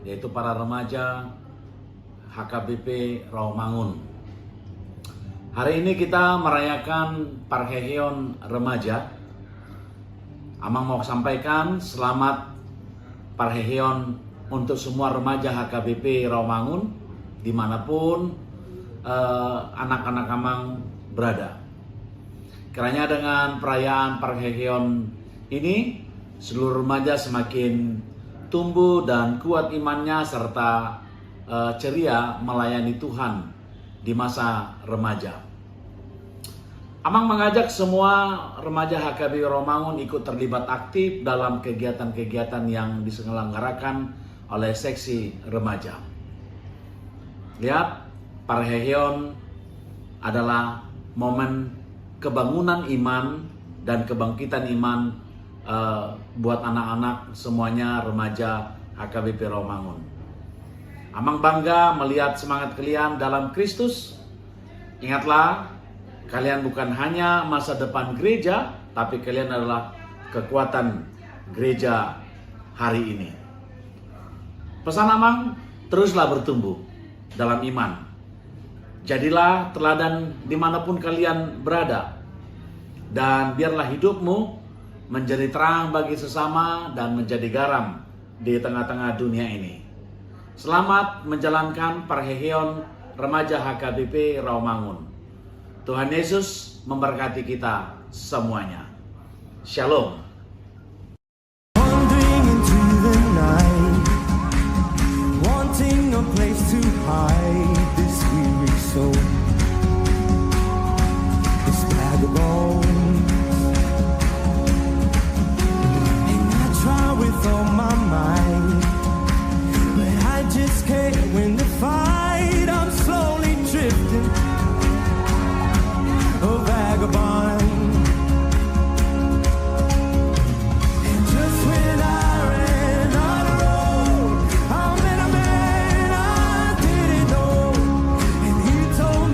yaitu para remaja H K B P Rawamangun. Hari ini kita merayakan parheheon remaja. Amang mau sampaikan selamat parheheon untuk semua remaja H K B P Rawamangun, dimanapun, eh, anak-anak Amang berada. Kiranya dengan perayaan parheheon ini, seluruh remaja semakin tumbuh dan kuat imannya serta, eh, ceria melayani Tuhan di masa remaja. Amang mengajak semua remaja H K B P Rawamangun ikut terlibat aktif dalam kegiatan-kegiatan yang diselenggarakan oleh seksi remaja. Lihat, parheheon adalah momen kebangunan iman dan kebangkitan iman, eh, buat anak-anak semuanya remaja H K B P Rawamangun. Amang bangga melihat semangat kalian dalam Kristus. Ingatlah, kalian bukan hanya masa depan gereja, tapi kalian adalah kekuatan gereja hari ini. Pesan Amang, teruslah bertumbuh dalam iman. Jadilah teladan dimanapun kalian berada. Dan biarlah hidupmu menjadi terang bagi sesama dan menjadi garam di tengah-tengah dunia ini. Selamat menjalankan parheheon remaja H K B P Rawamangun. Tuhan Yesus memberkati kita semuanya. Shalom. Wandering into the night, wanting a place to hide this weary soul, this vagabond. And I try with all my might, but I just can't win the fight. I'm slowly drifting, a vagabond. And just when I ran out of road, I met a man I didn't know, and he told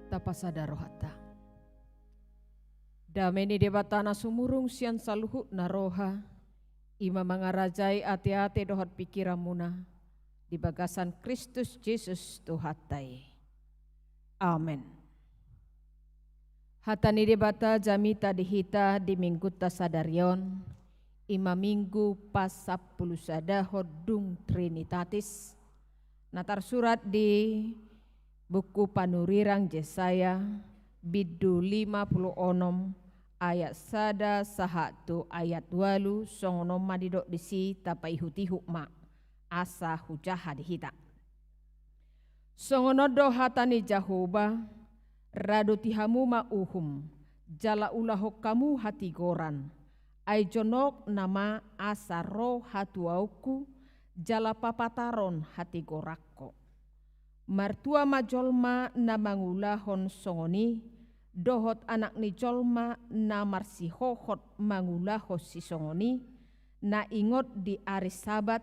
Tapasada rohanta. Dame ni Debata na sumurung sian saluhutna roha, i ma mangarajai ateate dohot pingkiranmuna di bagasan Kristus Jesus Tuhanta i. Amen. Hata ni Debata jamita di hita di minggunta sadari on, i ma minggu pasampulusadahon dung Trinitatis, na tarsurat di buku panurirang Jesaya, bindu lima pulu onom, ayat sada sahat tu ayat ualu, songon on ma didok disi, tapaihutihut ma, asa hujaha di hita. Songon on do hata ni Jahowa: Raduti hamu ma uhum, jala ulahon hamu hatigoran, ai jonok nama asa ro hatuaonku, jala papataron hatigoranku. Martua ma jolma na mangulahon songon i, dohot anak ni jolma na marsihohot mangulahon sisongon i, na ingot di ari Sabat,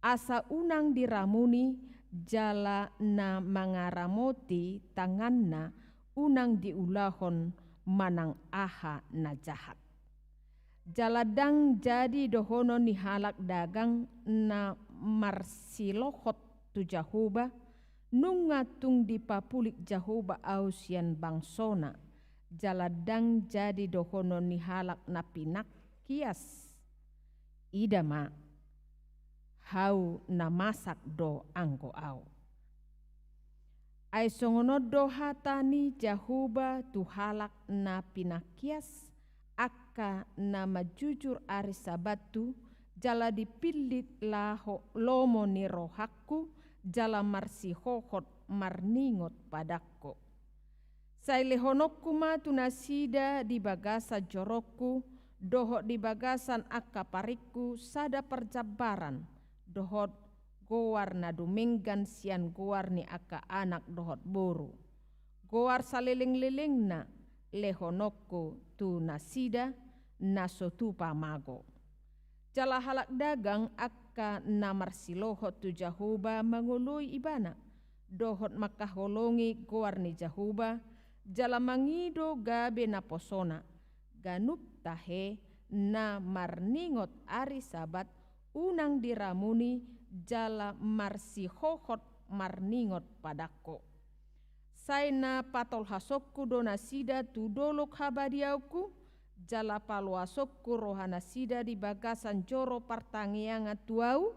asa unang diramuni, jala na mangaramoti tanganna unang diulahon manang aha na jahat. Jala ndang jadi dohonon ni halak dagang na marsilohot tu Jahowa: Nunga tung dipapulik Jahowa ahu sian bangsona. Jala ndang jadi dohonon ni halak na pinangkias: Ida ma, hau na masak do anggo ahu. Ai songon on do hata ni Jahowa tu halak na pinangkias, angka na manjujur ari Sabathu, jala dipillit laho lomo ni rohangku, jala marsihohot marningot padangku. Sai lehononku ma tu nasida di bagasan jorongku, dohot di bagasan angka paringku sada parjambaran, dohot goar na dumenggan sian goar ni angka anak dohot boru. Goar salelenglelengna lehononku tu nasida na so tupa mago. Jala halak dagang angka na marsilohot tu Jahowa mangoloi ibana, dohot mangkaholongi goar ni Jahowa, jala mangido gabe naposona, ganup tahe na marningot ari Sabat unang diramuni, jala marsihohot marningot padangku. Sai na patolhasonku do nasida tu dolok habadiaonku, jala paloasonku rohanasida di bagasan joro partangiangan tu ahu.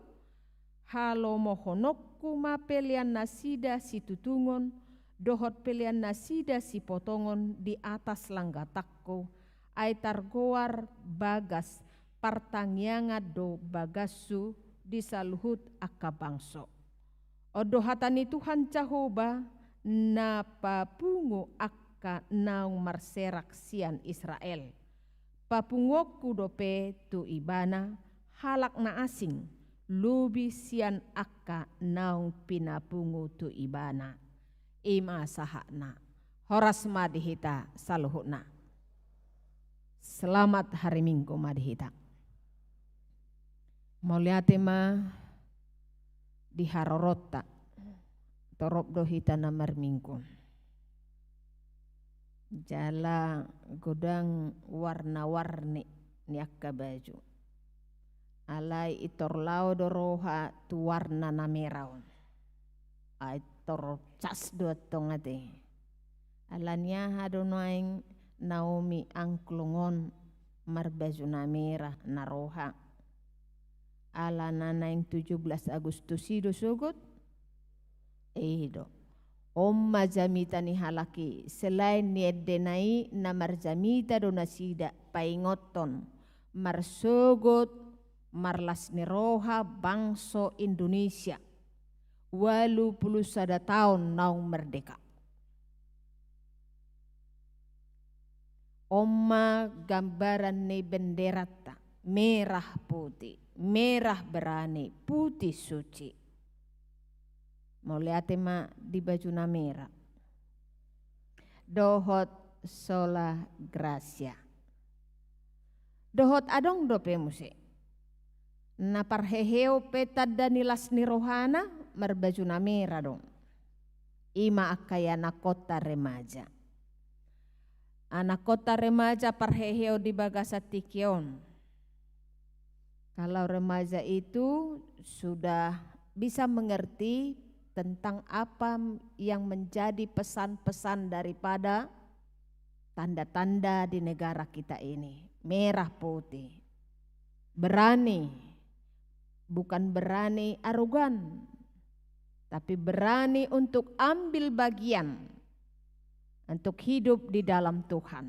Halomohononku ma peleannasida situtungon, dohot peleannasida sipotongon di atas langgatangku, ai targoar bagas partangiangan do bagashu di saluhut angka bangso. On do hata ni Tuhan Jahowa, na papungu angka naung marserak sian Israel. Papunguonku dope tu ibana halak na asing, lobi sian angka naung pinapungu tu ibana. I ma sahatna. Horas ma di hita saluhutna. Selamat hari Minggu ma di hita. Mauliate ma di haroronta. Torop do hita na marminggu. Jala godang warna-warni ni angka baju. Alai intor lao do roha tu warna na mera on. Ai tor cas do antong ate. Ala ni aha do naeng Naomi Angklung on marbaju na mera na roha. Ala na naeng tujuh belas Agustus i do sogot. I do. On ma jamita ni halak i, selain ni endena i na marjamita do nasida paingothon marsogot marlas ni roha bangso Indonesia ualu pulu sada taon naung merdeka. On ma gambaran ni benderanta, merah putih, merah berani, putih suci. Mauliate ma di baju na mera. Dohot sola gratia. Dohot adong dope muse na parheheon pe tanda ni las ni rohana marbaju na mera do. I ma angka ianakhonta remaja. Anakhonta remaja parheheon di bagasan tingki on. Kalau remaja itu sudah bisa mengerti tentang apa yang menjadi pesan-pesan daripada tanda-tanda di negara kita ini. Merah putih. Berani. Bukan berani arogan, tapi berani untuk ambil bagian, untuk hidup di dalam Tuhan.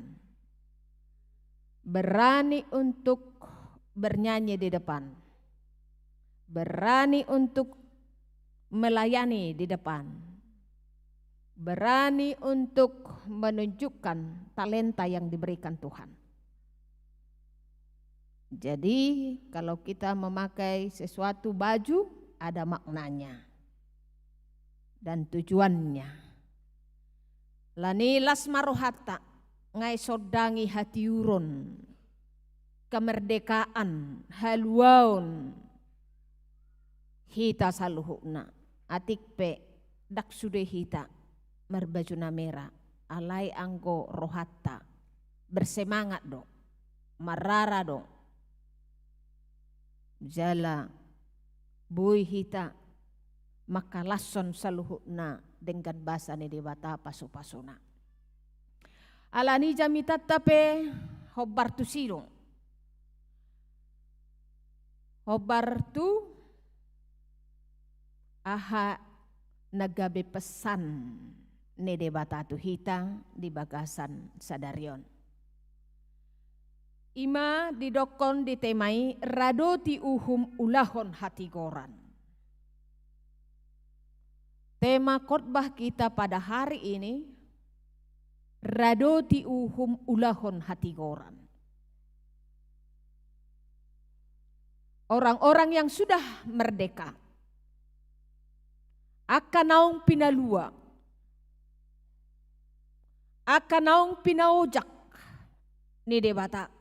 Berani untuk bernyanyi di depan. Berani untuk melayani di depan. Berani untuk menunjukkan talenta yang diberikan Tuhan. Jadi, kalau kita memakai sesuatu baju, ada maknanya dan tujuannya. Ala ni las ma rohanta, nunga sondangi hatiuron, kemerdekaan, haluaon hita saluhutna. Atik pe ndang sude hita marbaju na mera, alai anggo rohanta bersemangat do, marara do. Jala boi hita mangkalashon saluhutna denggan basa ni Debata pasu-pasuna. Ala ni jamitanta pe hombar tusi do. Hombar tu aha na gabe pesan ni Debata tu hita di bagasan sadari on. I ma didokkon di tema i, radoti uhum ulahon hatigoran. Tema khotbah kita pada hari ini, radoti uhum ulahon hatigoran. Orang-orang yang sudah merdeka, angka naung pinalua, angka naung pinaojak ni Debata,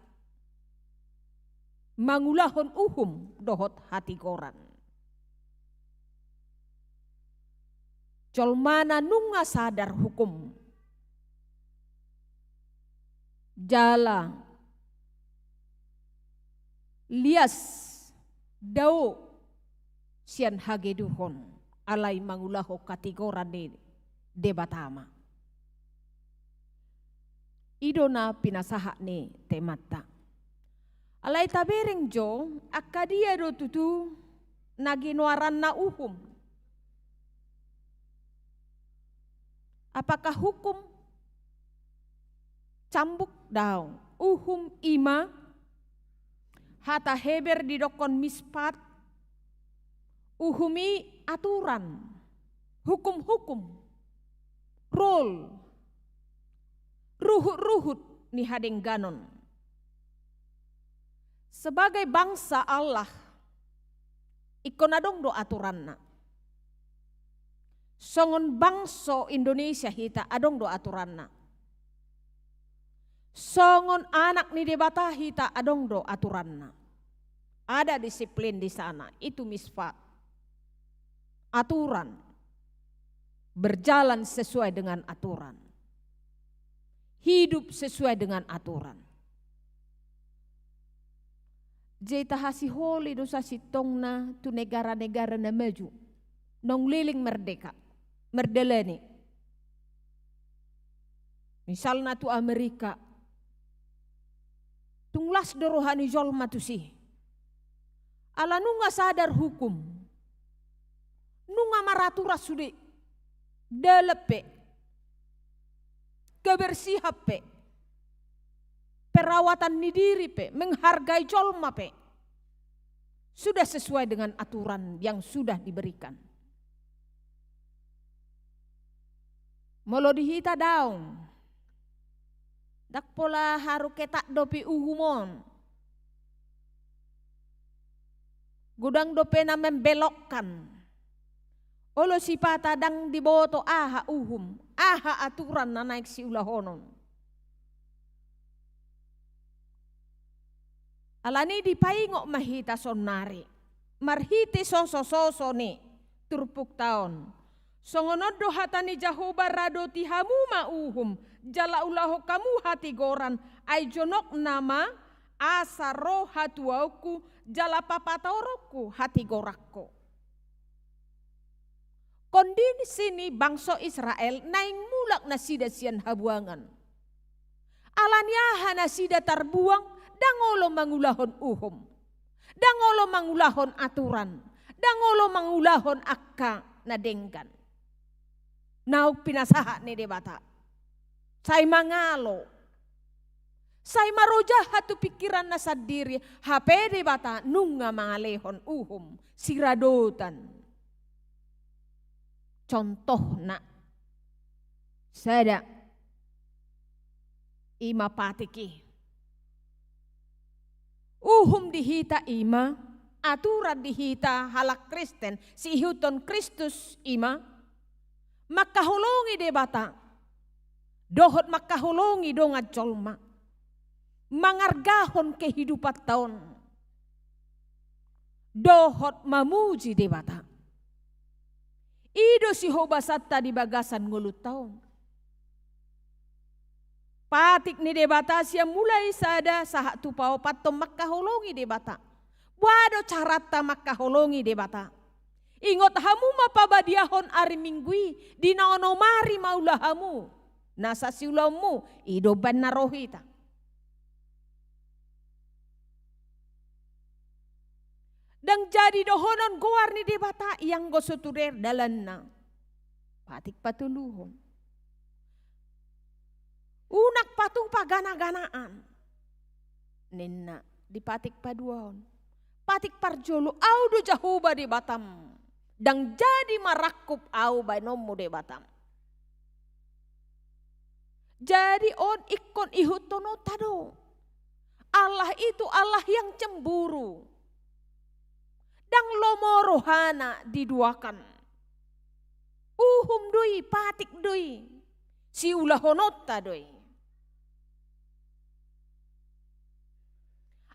mangulahon uhum dohot hatigoran. Jolma na nunga sadar hukum. Jala lias dao sian hageduhon, alai mangulahon hatigoran ni Debata ma. I do na pinasahat ni temanta. Alai tabereng jo, angka dia do tutu na ginoaranna uhum? Apakah hukum? Cambuk? Daong. Uhum i ma hata Heber didokkon mispat. Uhum i aturan, hukum-hukum, rule, ruhut-ruhut ni hadengganon. Sebagai bangsa Allah, Ingkon adong do aturanna. Songon bangso Indonesia hita adong do aturanna. Songon anak ni Debata hita adong do aturanna. Ada disiplin di sana, itu mitzvah. Aturan. Berjalan sesuai dengan aturan. Hidup sesuai dengan aturan. Jei tahasiholi do sasintongna tu negara-negara na maju. Naung leleng merdeka, mardalani. Misalna tu Amerika. Tung las do roha ni jolma tusi. Ala nunga sadar hukum. Nunga maraturan sude. Dalan pe. Kebersihan pe. Perawatan ni diri pe. Menghargai jolma pe. Sudah sesuai dengan aturan yang sudah diberikan. Molo di hita daong. Ndang pola haru ketat dope uhum on. Godang dope na membelokkan. Olo sipata ndang diboto aha uhum, aha aturan na naeng siulahonon. Alani dipaingot ma hita saonnari, marhite sosososo ni turpukta on. Songon on do hata ni Jahowa, radoti hamu ma uhum, jala ulahon hamu hatigoran, ai jonokna ma, asa ro hatuaonku, jala papatoronku hatigoranku. Kondisi ni bangso Israel naeng mulak nasida sian habuangan. Alani aha nasida tarbuang, ndang olo mangulahon uhum. Ndang olo mangulahon aturan. Ndang olo mangulahon angka na denggan. Naung pinasahat ni Debata. Sai mangalo. Sai marojahan tu pingkiranna sandiri, hape Debata nunga mangalehon uhum, siradotan. Contohna. Sada. Ima patik i. Uhum di hita ima, aturan di hita halak Kristen, siihuthon Kristus ima, mangkaholongi Debata, dohot mangkaholongi dongan jolma, mangargahon kehidupanta on, dohot mamuji Debata. I do sihobasanta di bagasan ngolunta on. Patik ni Debata sian mulai sada sahat tu paopathon mangkaholongi Debata. Boha do caranta mangkaholongi Debata. Ingot hamu ma pabadiahon ari Minggu i, di na onom ari ma ula hamu. Nasa siulaonmu, i do umbahen na ro hita. Ndang jadi dohonon goar ni Debata i anggo so tuder dalanna. Patik patoluhon. Unang patupa ganaganaan. Ninna di patik paduahon. Patik parjolo, Au do Jahowa Debatam. Ndang jadi marangkup au baenonmu Debatam. Jadi on ingkon ihuthononta do. Allah itu Allah yang cemburu. Ndang lomo rohana diduakan. Uhum do i, patik do i. Siulahononta do i.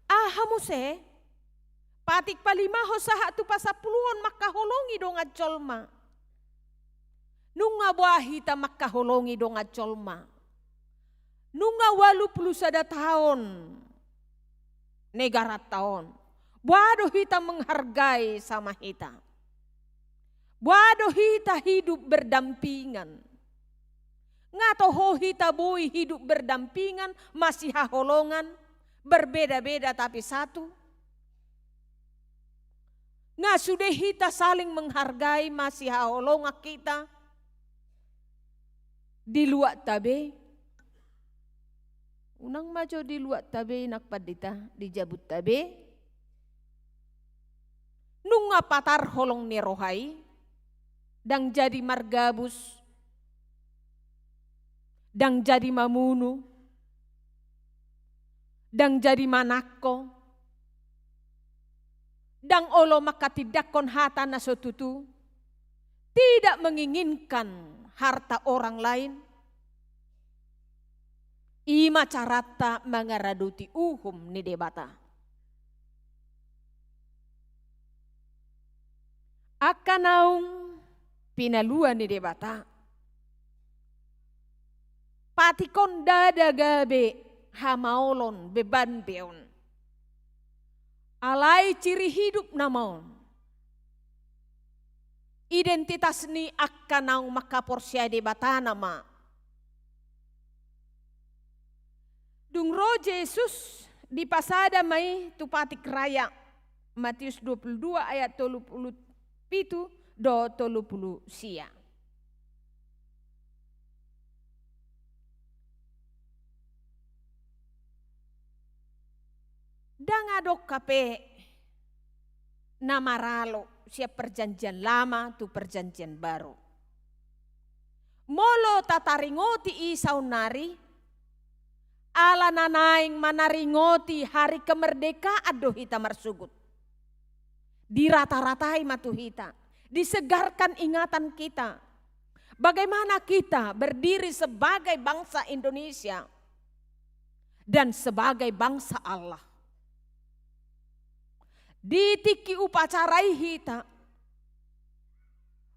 Aha muse, patik palimahon sahat tu pasampuluhon mangkaholongi dongan jolma. Nunga boha hita mangkaholongi dongan jolma. Nunga ualu pulu sada taon negaranta on. Boha do hita menghargai sama hita. Boha do hita hidup berdampingan. Nga toho hita boi hidup berdampingan, masihaholongan, berbeda-beda tapi satu. Nga sude hita saling menghargai, masihaholongan hita. Di luatta be. Unang ma jo di luatta be, nang pandita, di jabunta be. Nunga patar holong ni roha i, ndang jadi margabus, ndang jadi mamunu, ndang jadi manangko, Ndang olo manghatindanghon hata na so tutu, tidak menginginkan harta orang lain, i ma caranta mangaradoti uhum ni Debata. Angka naung pinalua ni Debata, patik on ndada gabe hamaolon, beban be on. Alai ciri hidup nama on. Identitas ni angka naung manghaporseai Debata nama. Dung ro Jesus, dipasada ma i tu patik raya. Matius dua puluh dua ayat tolu puluh pitu dohot tolu puluh sia. Ndang adong hape na maralo sian Perjanjian Lama tu Perjanjian Baru. Molo tataringoti i saonnari, ala na naeng manaringoti hari kemerdekaan do hita marsogot. Dirata-ratai ma tu hita, disegarkan ingatan kita. Bagaimana kita berdiri sebagai bangsa Indonesia dan sebagai bangsa Allah. Di tingki upacara i hita,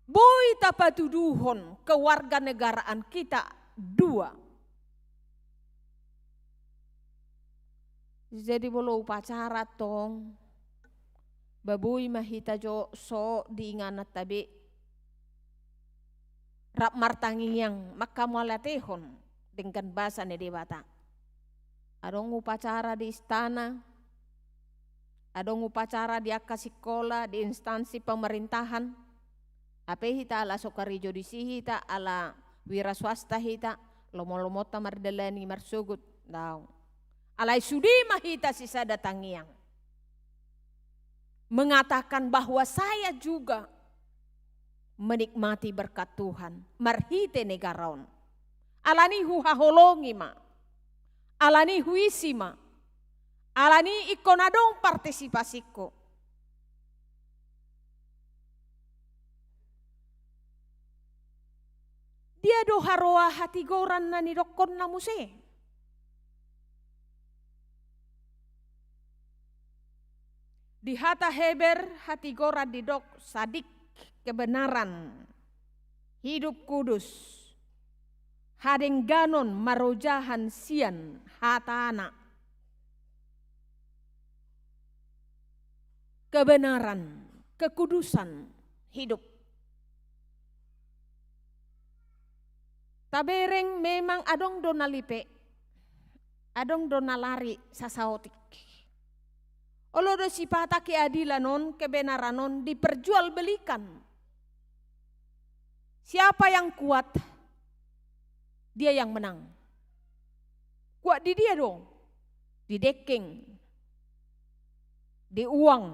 boi tapatuduhon kewarganegaraan kita dua. Jadi molo upacara tong, ba boi ma hita jo so di ingananta be rap martangiang, manghamauliatehon denggan basa ni Debata. Adong upacara di istana, adong upacara di angka sikola, di instansi pemerintahan. Hape hita ala so karejo disi hita, ala wira swasta hita, lomo-lomonta mardalani marsogot, daong. Alai sude ma hita sisada tangiang. Mengatakan bahwa saya juga menikmati berkat Tuhan, marhite negara on. Alani huhaholongi ma. Alani huisi ma. Alani ingkon adong partisipasingku. Dia do haroa hatigoran na nidokkonna muse? Di hata Heber, hatigoran didok sadik, kebenaran, hidup kudus, hadengganon marojahan sian hatana. Kebenaran, kekudusan hidup. Tabereng memang adong do na lipe, adong do na lari sasaotik. Olo do sipata keadilan on, kebenaran on diperjualbelikan. Siapa yang kuat, dia yang menang. Kuat di dia do? Di deking, di uang,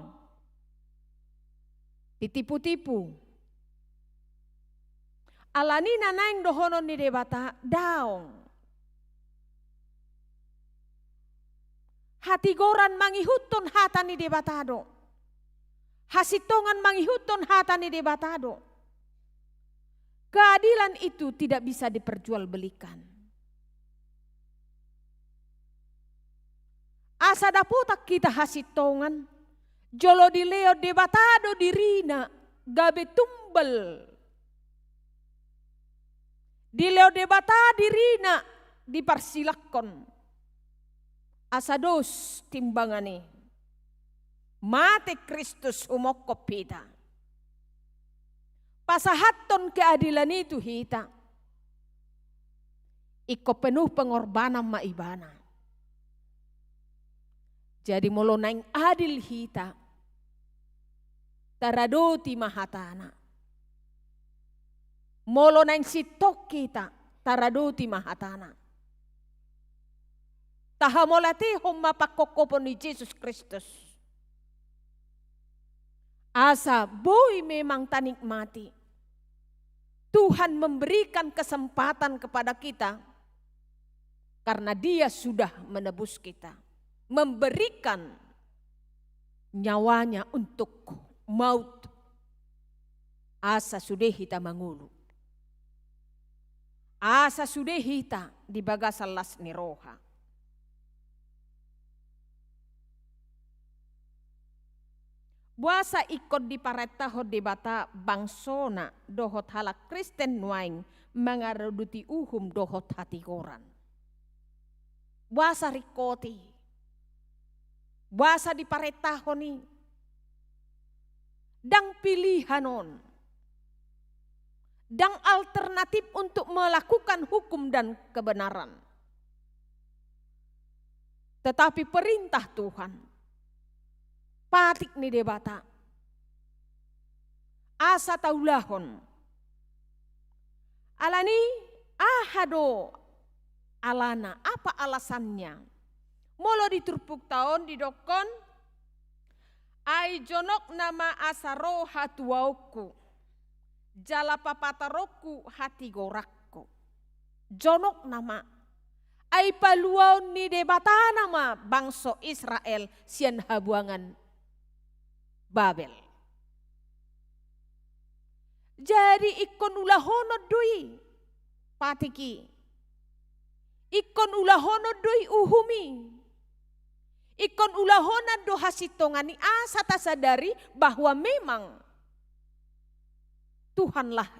di tipu-tipu. Alani na naeng dohonon ni Debata, daong. Hatigoran mangihuthon hata ni Debata do. Hasintongan mangihuthon hata ni Debata do. Keadilan itu tidak bisa diperjualbelikan. Asa dapotan hita hasintongan, jolo dilehon Debata do dirina gabe tumbal. Dilehon Debata dirina diparsilanghon. Asa dos timbangan i. Mate Kristus humongkop hita. Pasahathon keadilan i tu hita. Ingkon penuh pengorbanan ma ibana. Jadi molo naeng adil hita, taradoti ma hatana. Molo naeng sintong hita, taradoti ma hatana. Tahamauliatehon ma pangkophopon ni Jesus Kristus. Asa boi memang tanikmati. Tuhan memberikan kesempatan kepada kita karena Dia sudah menebus kita. Memberikan nyawanya untuk maut, asa sude hita mangolu, asa sude hita di bagasan las ni roha. Boasa ingkon diparentahon Debata bangsona dohot halak Kristen nuaeng mangaradoti uhum dohot hatigoran? Boasa ringkot i? Boasa diparentahon i? Ndang pilihan on. Ndang alternatif untuk melakukan hukum dan kebenaran. Tetapi perintah Tuhan, patik ni Debata, asa taulahon. Alani aha do alana, apa alasannya? Molo di turpukta on didokkon, ai jonok nama asa ro hatuaonku, jala papataronku hatigoranku. Jonok nama, ai paluaon ni Debata nama bangso Israel sian habuangan Babel. Jadi ingkon ulahonon do i patik i. Ingkon ulahonon do i uhum i. Ingkon ulahonon do hasintongan i asa tasadari bahwa memang Tuhanlah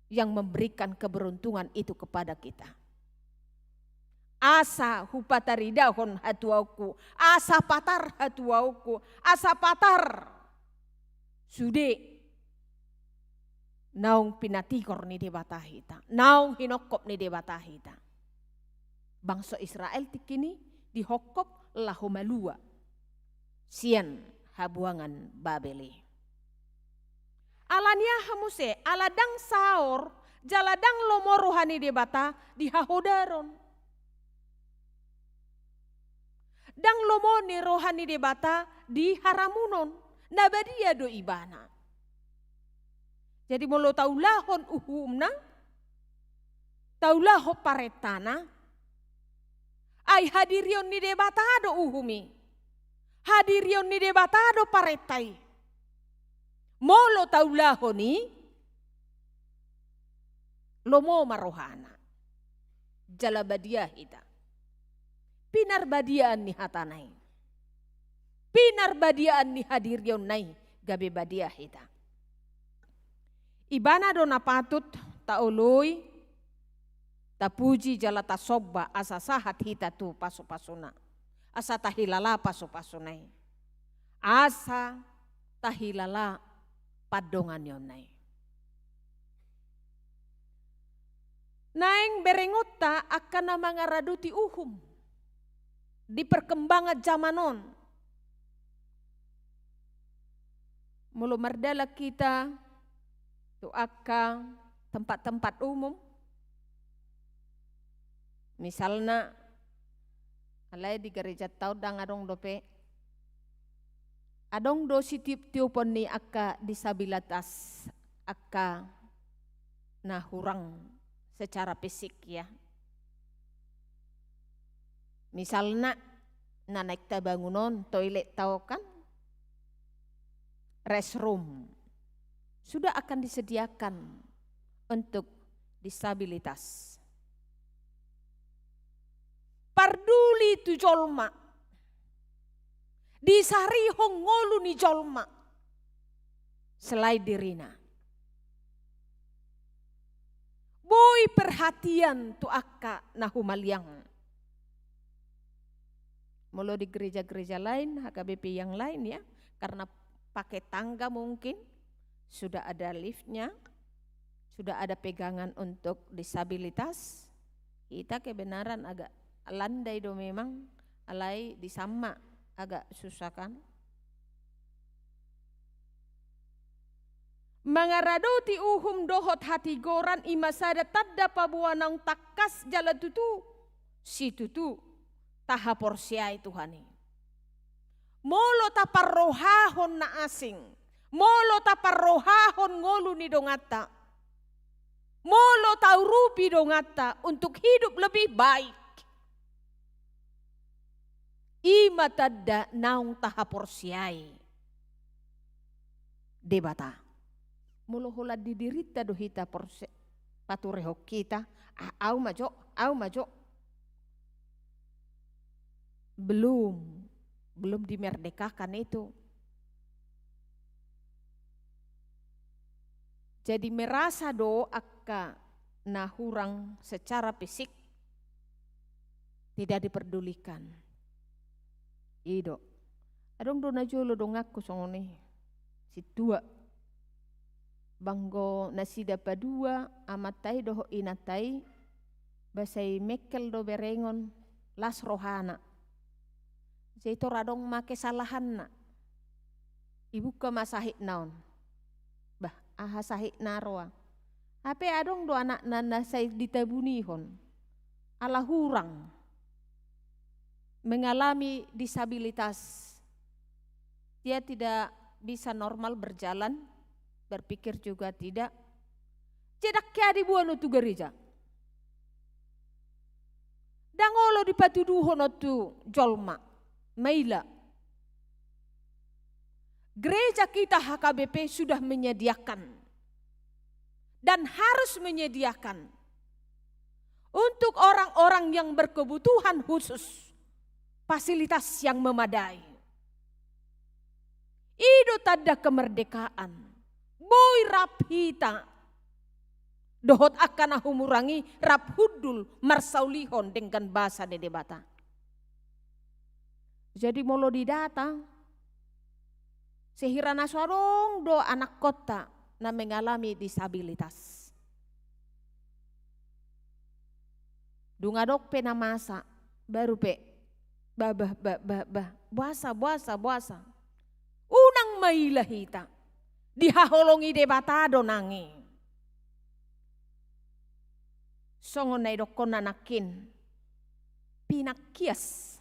yang memberikan keberuntungan itu kepada kita. Asa hupataridahon hatuaonku, asa patar hatuaonku, asa patar sude naung pinatigor ni Debata hita, naung hinongkop ni Debata hita. Bangso Israel tingki i dihophop laho malua sian habuangan Babel i. Alani aha muse? Ala ndang saor jala ndang lomo roha ni Debata di hahodaron. Ndang lomo ni roha ni Debata di haramunon. Na badia do ibana. Jadi molo taulahon uhumna, taulahon parentana, ai hadirion ni Debata do uhum i. Hadirion ni Debata do parenta i. Molo taulahon i, lomo ma rohana. Jala badia hita. Pinarbadiaan ni hatana i. Pinarbadiaan ni hadirionna i gabe badia hita. Ibana do na patut taoloi, tapuji jala tasomba asa sahat hita tu pasupasuna. Asa tahilala pasupasuna i. Asa tahilala pandonganionna i. Naeng berengonta angka na mangaradoti uhum di perkembangan zaman on. Molo mardalan hita tu angka tempat-tempat umum, misalna, alai di gerejanta on ndang adong dope, adong do sitiuptiupon ni angka disabilitas, angka na hurang secara fisik, ya. Misalna, na naeng tabangun on, toilet tau kan, restroom, sudah akan disediakan untuk disabilitas. Parduli tu jolma, disarihon ngolu ni jolma selain dirina. Boi perhatian tu angka na humaliang. Molo di gereja-gereja lain, H K B P yang lain, ya, karena pakai tangga mungkin, sudah ada liftnya, sudah ada pegangan untuk disabilitas. Hita kebenaran agak landai do memang, alai di sama agak susah kan. Mangaradoti uhum dohot hatigoran i ma sada tanda paboa naung tangkas jala tutu situtu tahaporseai Tuhan i. Molo taparrohahon na asing, molo taparrohahon ngolu ni donganta, molo taurupi donganta untuk hidup lebih baik, I ma tanda naung tahaporseai Debata. Molo holan di dirinta do hita porse-, paturehon hita, "Ah, au ma jo, au ma jo." Belum, belum dimerdekakan itu. Jadi merasa do angka na hurang secara fisik tidak diperdulikan. I do. Adong do na jolo donganku songon i. Sintua. Ba anggo nasida padua, amanta i dohot inanta i, ba sai mengkel do berengon, las rohana. Jadi tor adong ma kesalahanna. Ibuka ma sahitna on. Bah, aha sahitna roa. Hape adong do anakna na sai ditabunihon. Ala hurang. Mengalami disabilitas. Dia tidak bisa normal berjalan, berpikir juga tidak. Jadi ndang hea diboan on tu gereja. Ndang olo dipatuduhon on tu jolma. Maila. Gereja kita H K B P sudah menyediakan dan harus menyediakan untuk orang-orang yang berkebutuhan khusus fasilitas yang memadai. I do tanda kemerdekaan. Boi rap hita dohot angka na humurang i rap hundul marsaulihon denggan basa ni Debata. Jadi molo didata, sehira na so adong do anakkonta na mengalami disabilitas. Dung adong pe na masa, baru pe, bah, bah, bah, bah, bah, boasa, boasa, boasa. Unang maila hita, dihaholongi Debata do nang i. Songon na idokkonna nangkin, pinangkias.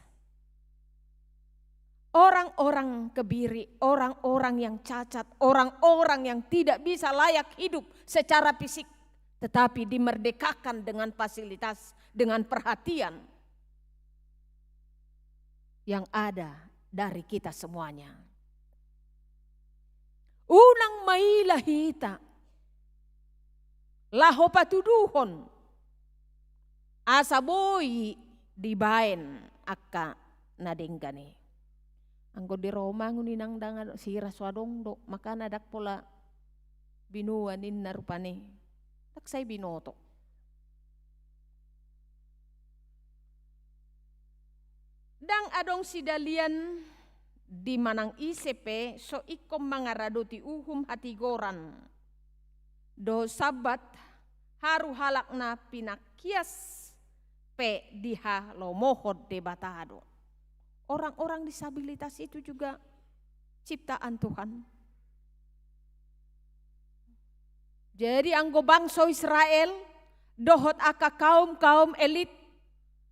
Orang-orang kebiri, orang-orang yang cacat, orang-orang yang tidak bisa layak hidup secara fisik, tetapi dimerdekakan dengan fasilitas, dengan perhatian yang ada dari kita semuanya. Unang maila hita, laho patuduhon, asa boi dibaen angka na denggan i. Anggo di Roma nguni nang dang adong, sira so adong do, makana ndang pola binoa ninna rupani. Ndang sai binoto. Ndang adong sidalian di manang ise pe so ingkon mangaradoti uhum hatigoran dohot Sabbat, haru halak na pinangkias pe dihalomohon Debata do. Orang-orang disabilitas itu juga ciptaan Tuhan. Jadi anggo bangso Israel dohot angka kaum-kaum elit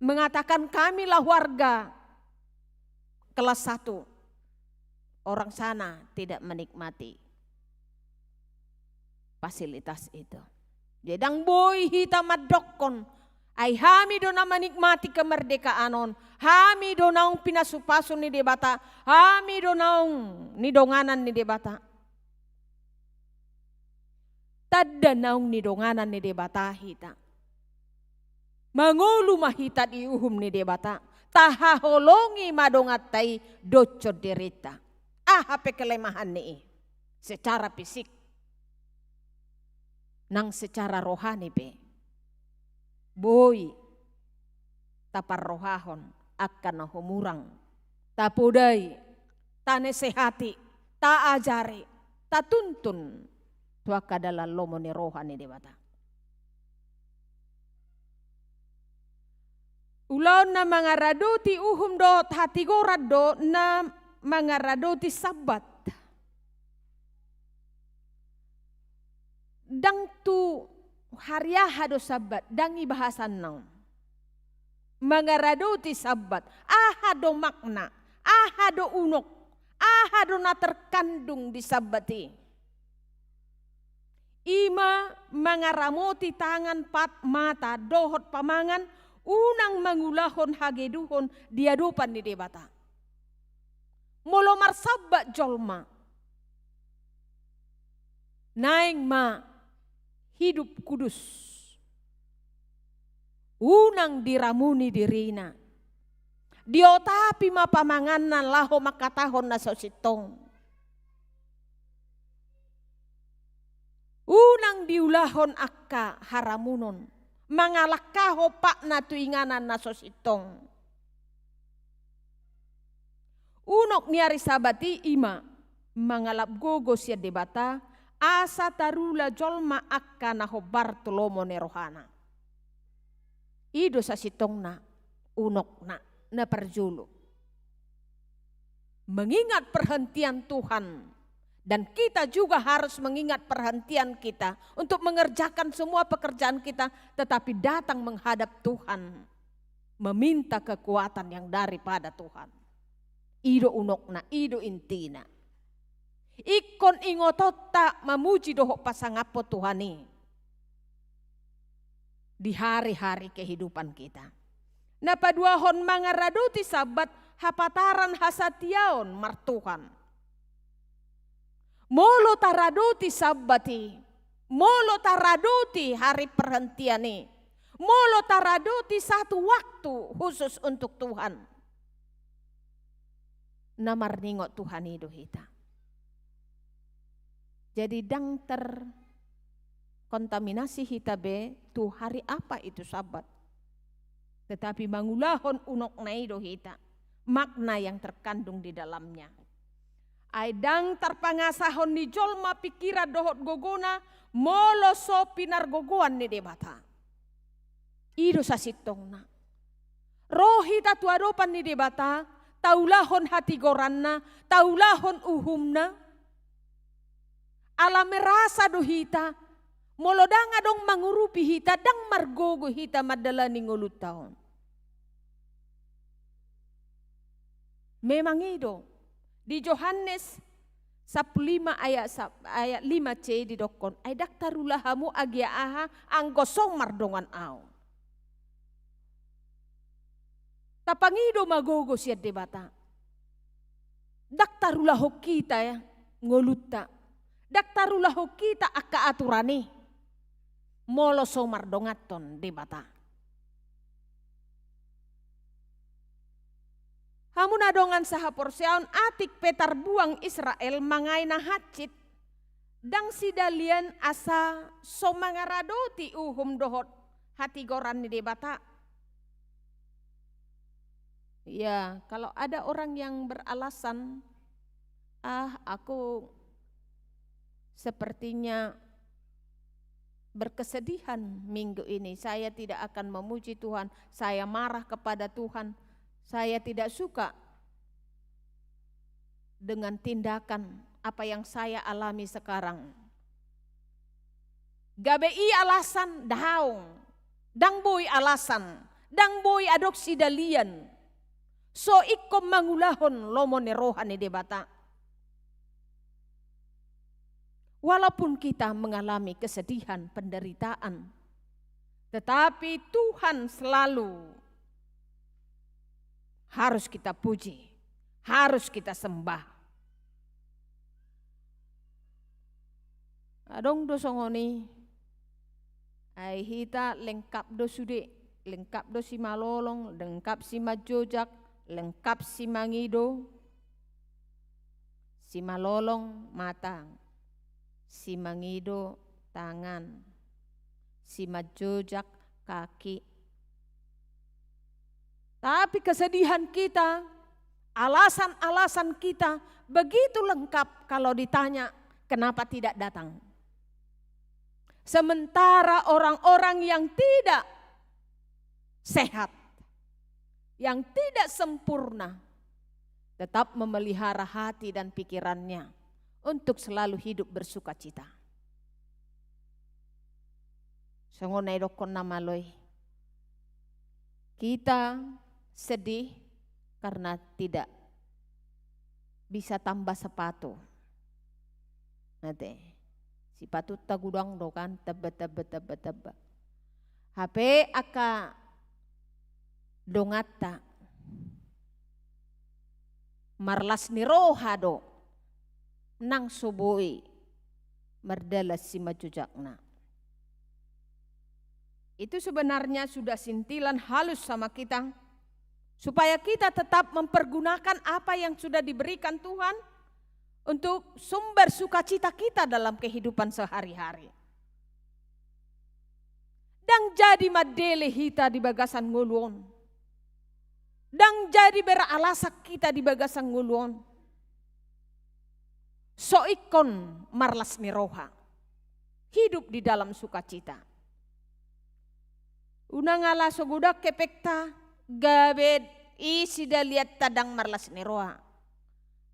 mengatakan, "Kamilah warga kelas satu, orang sana tidak menikmati fasilitas itu." Jadi ndang boi hita mandokkon, "Ai hami do na menikmati kemerdekaan on, hami do naung pinasu-pasu ni Debata, hami do naung nidonganan ni Debata." Tanda naung nidonganan ni Debata hita. Mangolu ma hita di uhum ni Debata, tahaholongi ma donganta i dohot dirinta. Aha pe kelemahan ni i, secara fisik nang secara rohani pe, boi taparrohahon angka na humurang, tapodai, tanasehati, taajari, tatuntun tu angka dalan lomo ni roha ni Debata. Ulaon na mangaradoti uhum dohot hatigoran do na mangaradoti Sabbat. Ndang tu hari aha do Sabbat, ndang i bahasanna on. Mangaradoti Sabbat, aha do makna, aha do unok, aha do na terkandung di Sabbat i? I ma mangaramoti tangan, pat, mata dohot pamangan, unang mangulahon hageduhon di adopan ni Debata. Molo marsambat jolma, naeng ma hidup kudus. Unang diramuni dirina. Diotapi ma pamanganna laho mangkatahon na so sintong. Unang diulahon angka haramunon, mangalangkahon patna tu inganan na so sintong. Unok ni ari Sabat i ima mangalap gogo sian Debata, asa tarula jolma angka na hombar tu lomo ni rohana. I do sasintongna unokna na parjolo. Mengingat perhentian Tuhan, dan kita juga harus mengingat perhentian kita untuk mengerjakan semua pekerjaan kita, tetapi datang menghadap Tuhan, meminta kekuatan yang daripada Tuhan. I do unokna, i do intina. Ingkon ingotonta mamuji dohot pasangaphon Tuhan i di hari-hari kehidupan kita. Na paduahon, mangaradoti Sabat hapataran hasatiaon martuhan. Molo taradoti Sabat i, molo taradoti hari perhentian i, molo taradoti satu waktu khusus untuk Tuhan, na marningot Tuhan i do hita. Jadi ndang terkontaminasi hita be tu hari apa itu Sabat. Tetapi mangulahon unokna i do hita, makna yang terkandung di dalamnya. Ai ndang tarpangasahon ni jolma pingkiran dohot gogona, molo so pinargogoan ni Debata. I do sasintongna. Ro hita tu adopan ni Debata, taulahon hatigoranna, taulahon uhumna. Ala merasa do hita, molo ndang adong mangurupi hita, ndang margogo hita mandalani ngolunta on. Memang i do. Di Johannes sampulu lima ayat sa-, ayat lima c didokkon, ai ndang tarula hamu agia aha anggo so mardongan ahu. Tapangido ma gogo sian Debata. Ndang tarulahon hita, ya, ngolunta. Ndang tarulahon hita angka aturan i. Molo so mardonganhon Debata. Hamu na dongan sahaporseaon, atik pe tarbuang Israel mangae na hansit, ndang sidalian asa so mangaradoti uhum dohot hatigoran ni Debata. Ya, kalau ada orang yang beralasan, "Ah, aku sepertinya berkesedihan minggu ini. Saya tidak akan memuji Tuhan. Saya marah kepada Tuhan. Saya tidak suka dengan tindakan apa yang saya alami sekarang." Gabe i alasan? Daong. Ndang boi alasan, ndang boi adong sidalian. So ingkon mangulahon lomo ni roha ni Debata. Walaupun kita mengalami kesedihan, penderitaan, tetapi Tuhan selalu harus kita puji, harus kita sembah. Adong do songon i. Ai hita lengkap do sude, lengkap do simalolong, lengkap simanjojak, lengkap simangido, simalolong mata, simangido tangan, simanjojak kaki. Tapi kesedihan kita, alasan-alasan kita begitu lengkap kalau ditanya kenapa tidak datang. Sementara orang-orang yang tidak sehat, yang tidak sempurna, tetap memelihara hati dan pikirannya untuk selalu hidup bersukacita. Songon na idokkon na malo i. Kita sedih karena tidak bisa tambah sepatu. Ate, sipatunta godang do kan, tebba, tebba, tebba, tebba. Hape angka donganta Marlas ni roha do nang so boi mardalan simanjojakna. Itu sebenarnya sudah sintilan halus sama kita, supaya kita tetap mempergunakan apa yang sudah diberikan Tuhan untuk sumber sukacita kita dalam kehidupan sehari-hari. Ndang jadi mandele hita di bagasan ngolu on. Ndang jadi beralasan hita di bagasan ngolu on. So ingkon marlas ni roha. Hidup di dalam sukacita. Unang ala so godang hepengta, gabe i sidalianta ndang marlas ni roha.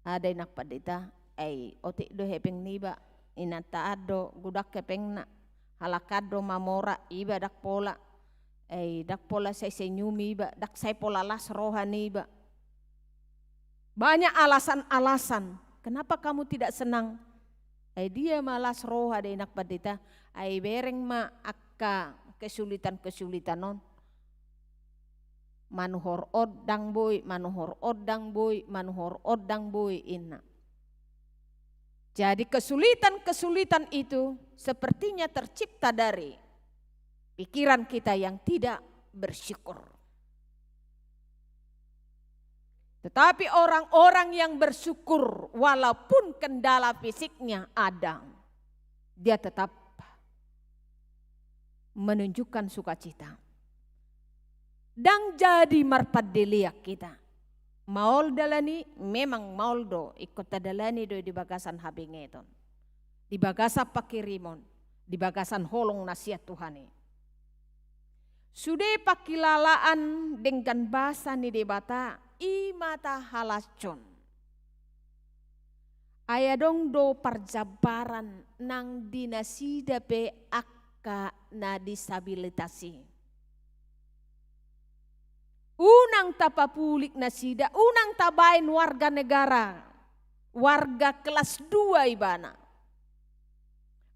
Ai da inang pandita, ai otik do hepeng niba, inanta an do godang hepengna, halak an do mamora, iba ndang pola, ai ndang pola sai senyum iba, ndang sai pola las roha niba. Banyak alasan-alasan, kenapa kamu tidak senang? Ai dia ma las roha da inang pandita, ai bereng ma angka kesulitan-kesulitan on. Manuhor on ndang boi, manuhor on ndang boi, manuhor on ndang boi, inna. Jadi kesulitan-kesulitan itu sepertinya tercipta dari pikiran kita yang tidak bersyukur. Tetapi orang-orang yang bersyukur, walaupun kendala fisiknya ada, dia tetap menunjukkan sukacita. Ndang jadi marpandelean hita. Maol dalan i, memang maol do, ingkon tadalani do di bagasan habengeton, di bagasan pangkirimon, di bagasan holong na sian Tuhan i. Sude pangkilalaan denggan basa ni Debata, i ma tahalashon. Ai adong do parjambaran nang di nasida pe angka na disabilitas i. Unang tapapulik nasida, unang tabaen warga negara, warga kelas dua ibana.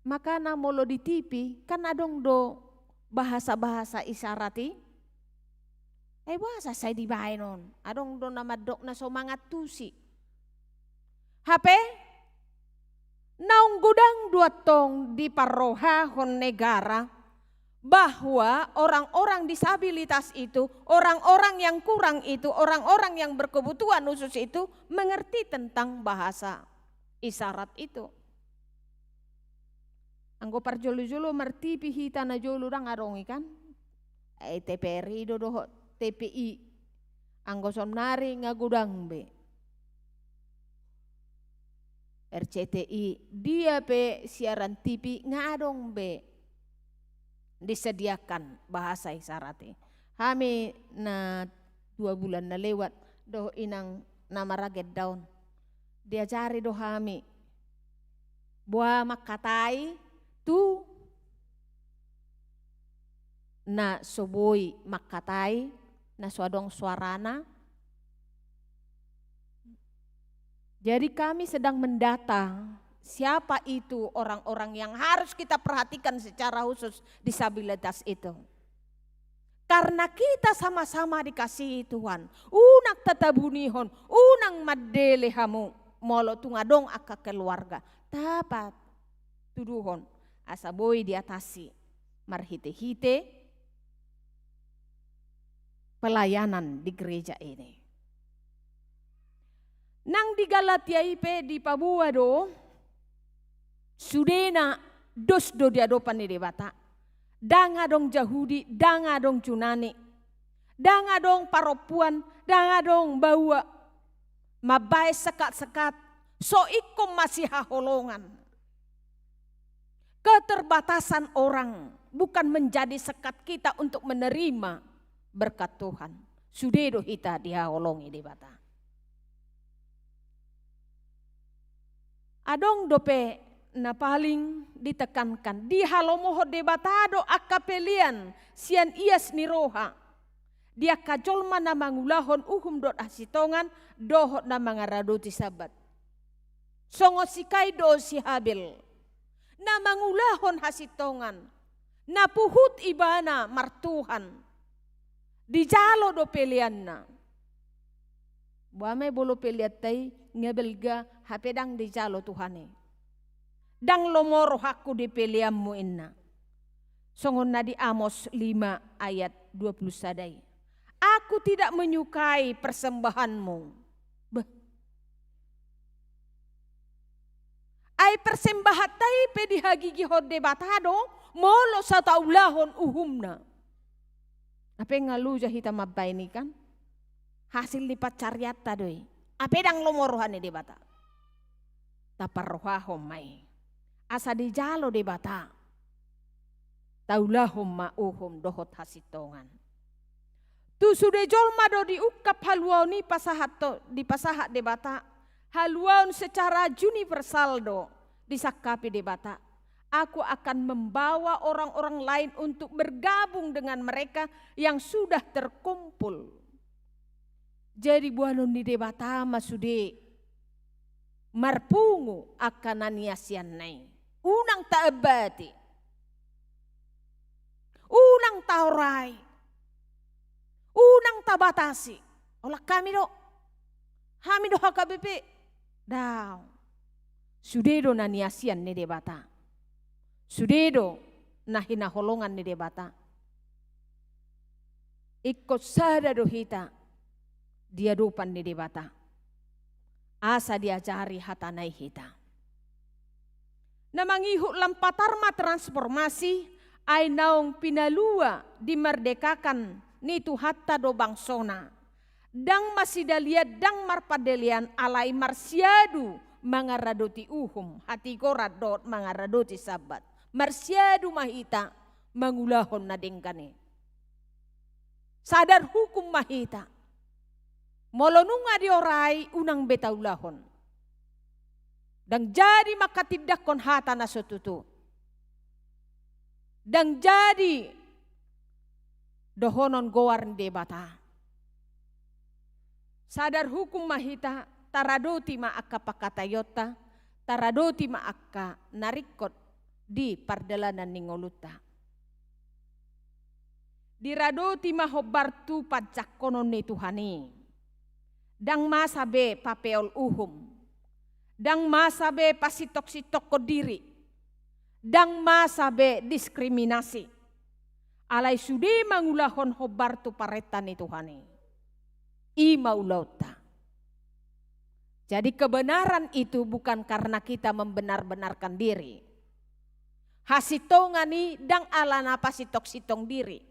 Makana molo di T V, kan adong do bahasa-bahasa isyarat i. Ai boasa sai dibaen on, adong do na mandok na so mangantusi. Hape, naung godang do antong diparrohahon negara bahwa orang-orang disabilitas itu, orang-orang yang kurang itu, orang-orang yang berkebutuhan khusus itu mengerti tentang bahasa isyarat itu. Anggo parjolo-jolo mar-T V hita na jolo ndang adong i kan. Ai T V R I do dohot T V I. Anggo saonari nga godang be. R C T I, dia pe siaran T V nga adong be disediakan bahasa isyarat i. Hami na dua bulan na lewat dohot inang na maragenda on, diajari do hami boha mangkatai tu na so boi mangkatai, na so adong soarana. Jadi kami sedang mendata siapa itu orang-orang yang harus kita perhatikan secara khusus disabilitas itu. Karena kita sama-sama dikasihi Tuhan. Unang tatabunihon, unang mandele hamu molo tung adong angka keluarga. Tapatuduhon asa boi diatasi marhite-hite pelayanan di gereja ini. Nang di Galatia i pe dipaboa do, sudena dos do di adopan ni Debata. Ndang adong Jahudi, ndang adong Junani, ndang adong parompuan, ndang adong baoa. Mambaen sekat-sekat, so ingkon masihaholongan. Keterbatasan orang bukan menjadi sekat kita untuk menerima berkat Tuhan. Sude do hita dihaholongi Debata. Adong dope na paling ditekankan, dihalomohon Debata do angka pelean sian ias ni roha di angka jolma na mangulahon uhum dohot hasintongan dohot na mangaradoti Sabat. Songon si Kain dohot si Habel, na mangulahon hasintongan, na puhut ibana martuhan, dijalo do peleanna. Boha ma i molo peleanta i nga balga hape ndang dijalo Tuhan i. Ndang lomo rohangku di peleanmu, inna. Songon na di Amos lima ayat dua puluh sada i. Aku tidak menyukai persembahanmu. Beh. Ai persembahanta i pe dihagigihon Debata do, molo so taulahon uhumna. Hape nga loja hita mambaen i kan? Hasil ni pansarianta do i. Hape ndang lomo roha ni Debata. Taparrohahon ma i. Asa dijalo Debata. Taulahon ma uhum dohot hasintongan. Tu sude jolma do diungkap haluaon i pasahat to, dipasahat Debata. Haluaon secara universal do disangkapi Debata. Aku akan membawa orang-orang lain untuk bergabung dengan mereka yang sudah terkumpul. Jadi boanon ni Debata ma sude marpungu angka na niasianna i. Unang taambati. Unang taorai. Unang tabatasi. Holan hami do. Hami do H K B P. Daong. Sude do na niasian ni Debata. Sude do na hinaholongan ni Debata. Ingkon sada do hita di adopan ni Debata. Asa diajari hatana i hita. Na mangihut lam patar ma transformasi, ai naung pinalua dimardekakan ni Tuhanta do bangsona. Ndang masidalian, ndang marpandelean, alai marsiadu mangaradoti uhum, hatigoran dohot mangaradoti Sabbat. Marsiadu ma hita mangulahon na denggan i. Sadar hukum ma hita. Molo nunga diorai, unang be taulahon. Ndang jadi manghatindanghon hata na so tutu. Ndang jadi dohonon goar ni Debata. Sadar hukum ma hita, taradoti ma angka pangkataionta, taradoti ma angka na ringkot di pardalanan ni ngolunta. Diradoti ma hombar tu panjangkonon ni Tuhan i. Ndang masa be papeol uhum. Ndang masa be pasintoksintokkon diri. Ndang masa be diskriminasi. Alai sude mangulahon hombar tu parenta ni Tuhan i. I ma ulaonta. Jadi kebenaran itu bukan karena kita membenar-benarkan diri. Hasintongan i ndang alana pasintongsintongon diri.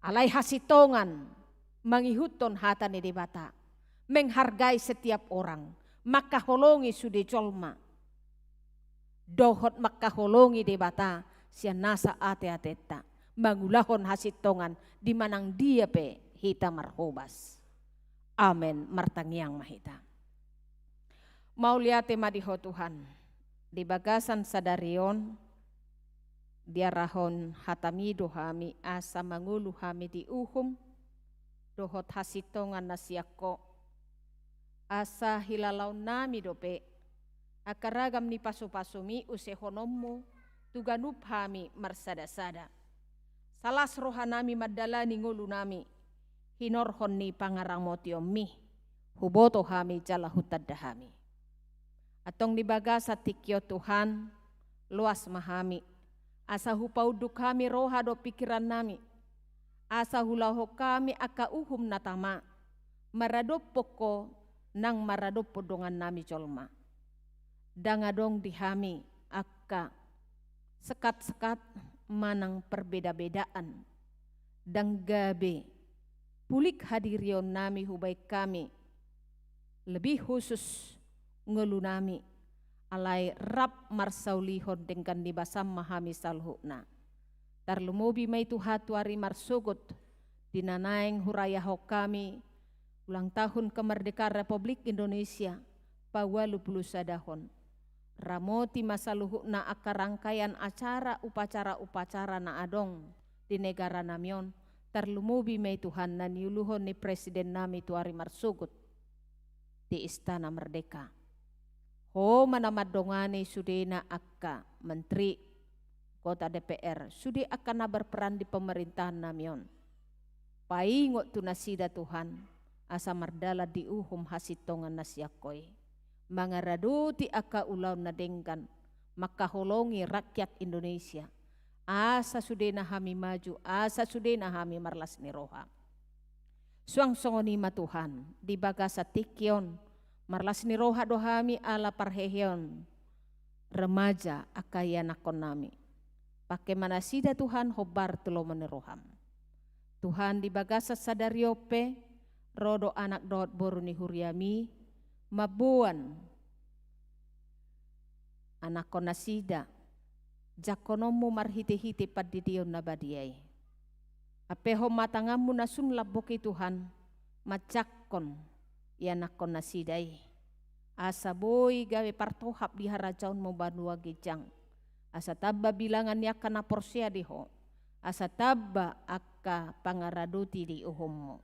Alai hasintongan mangihuthon hata ni Debata, menghargai setiap orang, mangkaholongi sude jolma. Dohot mangkaholongi Debata sian nasa ateatenta, mangulahon hasintongan di manang dia pe hita marhobas. Amen. Martangiang ma hita. Mauliate ma di Ho Tuhan, di bagasan sadari on, diarahon hataMi do hami asa mangolu hami di uhum dohot hasintongan na sian Ho, asa hilalaonnami dope angka ragam ni pasupasuMi usehononMu tu ganup hami marsadasada. Salas rohanami mandalani ngolunami hinorhon ni pangaramotionMi, huboto hami jala hutanda hami. Antong di bagasan tingki on Tuhan, loas ma hami, asa hupaunduk hami roha dohot pingkirannami, asa huulahon hami angka uhum na tama, maradophon Ho nang maradophon dongannami jolma. Ndang adong di hami angka sekatsekat manang perbedabedaan. Ndang gabe pulik hadirionnami hubaen hami, lebih khusus ngolunami, alai rap marsaulihon denggan ni basaM ma hami saluhutna. Tarlumobi ma i Tuhan tu ari marsogot, di na naeng hurayahon hami ulang tahun kemerdekaan Republik Indonesia paualu pulu sadahon. Ramoti ma saluhutna angka rangkaian acara upacara-upacara na adong di negaranami on, tarlumobi ma i Tuhan na niuluhon ni presidennami tu ari marsogot di Istana Merdeka. Ho ma na mandongani sudena angka menteri, anggota D P R, sude angka na berperan di pemerintahannami on. Paingot tu nasida Tuhan, asa mardalan di uhum hasintongan na sian Ho i, mangaradoti angka ulaon na denggan, mangkaholongi rakyat Indonesia, asa sudena hami maju, asa sudena hami marlas ni roha. Suang songon i ma Tuhan, di bagasan tingki on, marlas ni roha do hami ala parheheon remaja angka ianakkonnami. Pangke ma nasida Tuhan hombar tu lomo ni roham. Tuhan, di bagasan sadari on pe, ro do anak dohot boru ni huriami, mamboan anakkon nasida, jangkononmu marhite-hite pandidion na badia i. Ampehon ma tanganmu na sun lambok i Tuhan, manjangkon ianakkon nasida i. Asa boi gabe partohap di harajaonmu banua ginjang. Asa tamba bilangan ni angka na porsea di Ho. Asa tamba angka pangaradoti di uhummu.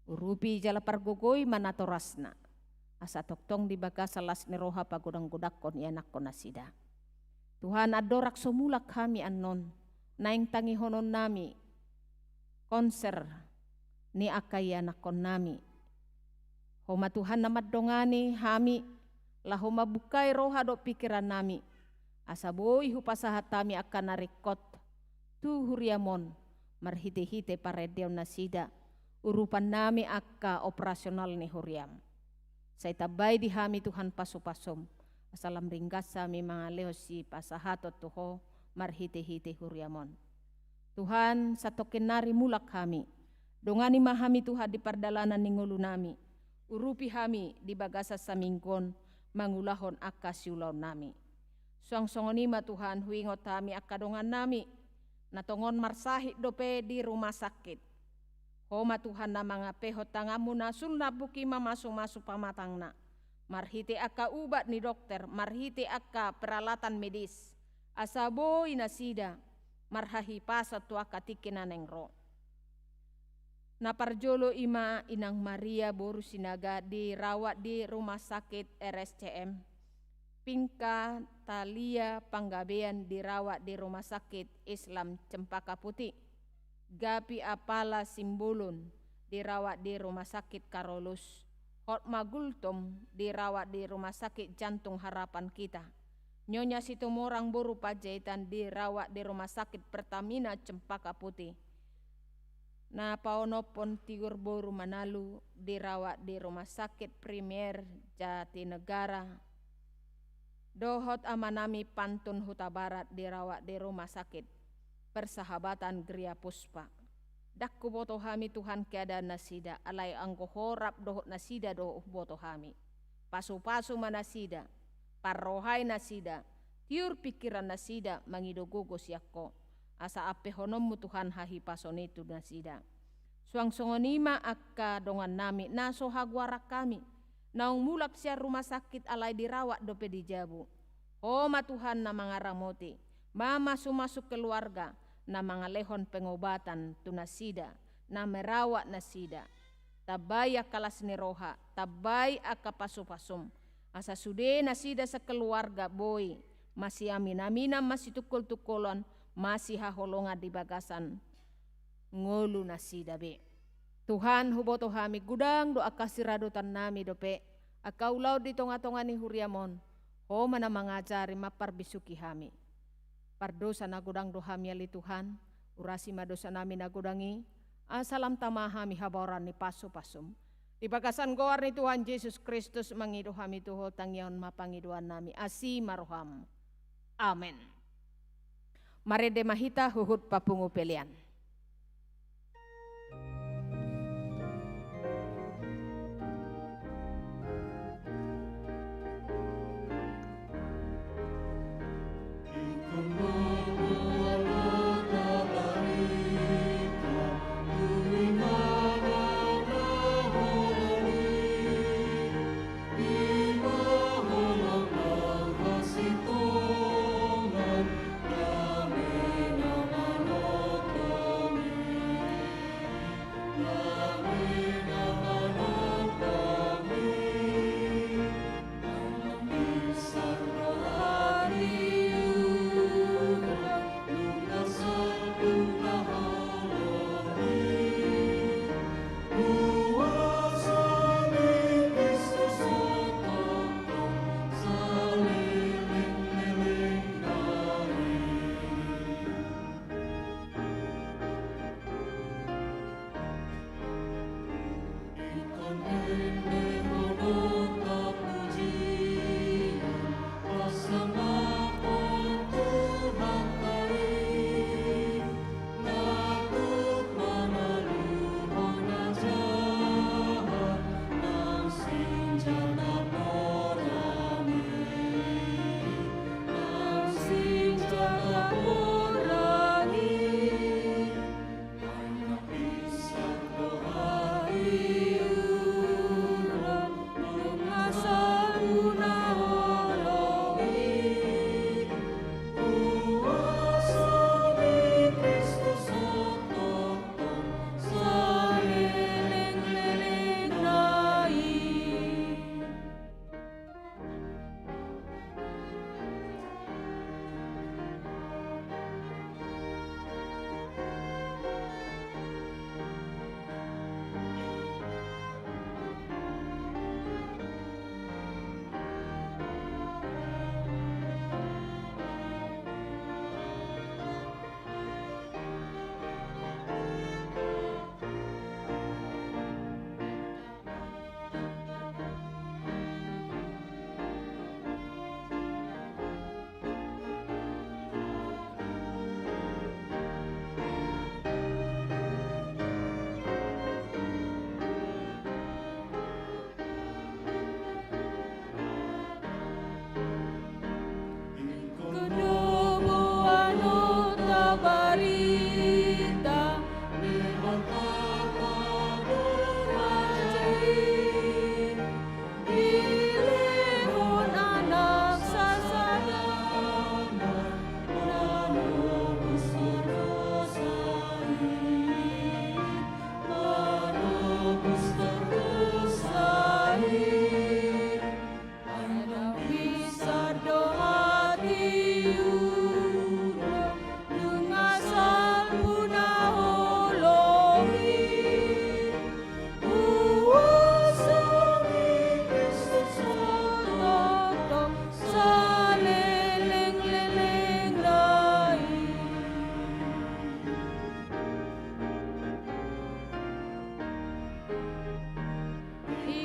Urupi jala pargogoi ma natorasna. Asa tongtong di bagasan las ni roha pagodang-godangkon ianakkon nasida. Tuhan, andorang so mulak hami annon, naeng tangihononnami konser ni angka ianakkonnami. Ho ma Tuhan na mandongani hami, laho mambukai roha dohot pingkirannami, asa boi hupasahat hami angka na ringkot tu huriam on, marhite-hite parendeon nasida, urupannami angka operasional ni huriam. Sai tambai di hami Tuhan pasu-pasum, asa lam ringgas hami mangalehon sipasahaton tu Ho marhite-hite huriam on. Tuhan, satongkin nari mulak hami. Dongani ma hami Tuhan di pardalanan ni ngolunami. Urupi hami di bagasan saminggu on mangulahon angka siulaonnami. Suang songon i ma Tuhan, huingot hami angka dongannami na tongon marsahit dope di rumah sakit. Ho ma Tuhan na mangampehon tanganmu na sun lambok i mamasu-masu pamatangna. Marhite angka ubat ni dokter, marhite angka peralatan medis. Asa boi nasida marhahipason tu angka tingki na naeng ro. Na parjolo i ma Inang Maria boru Sinaga dirawat di Rumah Sakit R S C M. Pinka Talia Panggabean dirawat di Rumah Sakit Islam Cempaka Putih. Gapi Apala Simbolon dirawat di Rumah Sakit Karolus. Hotma Gultom dirawat di Rumah Sakit Jantung Harapan Kita. Nyonya Situmorang boru Panjaitan dirawat di Rumah Sakit Pertamina Cempaka Putih. Na paonomhon Tiur boru Manalu dirawat di Rumah Sakit Primer Jatinegara. Dohot amanami Pantun Hutabarat dirawat di Rumah Sakit Persahabatan Gria Puspa. Ndang huboto hami Tuhan keadaan nasida, alai anggo Ho rap dohot nasida do huboto hami. Pasu-pasu ma nasida, parrohai nasida, tiur pingkiran nasida mangido gogo sian Ho. Asa ampehononmu Tuhan hahipason i tu nasida. Suang songon i ma angka dongannami na so hagoaran hami, naung mulak sian rumah sakit alai dirawat dope di jabu. Ho ma Tuhan na mangaramoti, mamasu-masu keluarga, na mangalehon pengobatan tu nasida, na merawat nasida. Tambai angka las ni roha, tambai angka pasu-pasum. Asa sude nasida sakeluarga boi masiamin-aminan, masitungkol-tungkolan, masihaholongan di bagasan ngolu nasida be. Tuhan, huboto hami godang do angka siradotannami dope, angka ulaon di tonga-tonga ni huriam on. Ho ma na mangajari, mamparbisuhi hami. Pardosa na godang do hami ale Tuhan, urasi ma dosanami na godang i, asa lam tama hami habaoran ni pasu-pasum. Di bagasan goar ni Tuhan Jesus Kristus mangido hami tu Ho, tangiahon ma pangidoannami, asi ma roham. Amen. Marende ma hita huhut papungu pelean.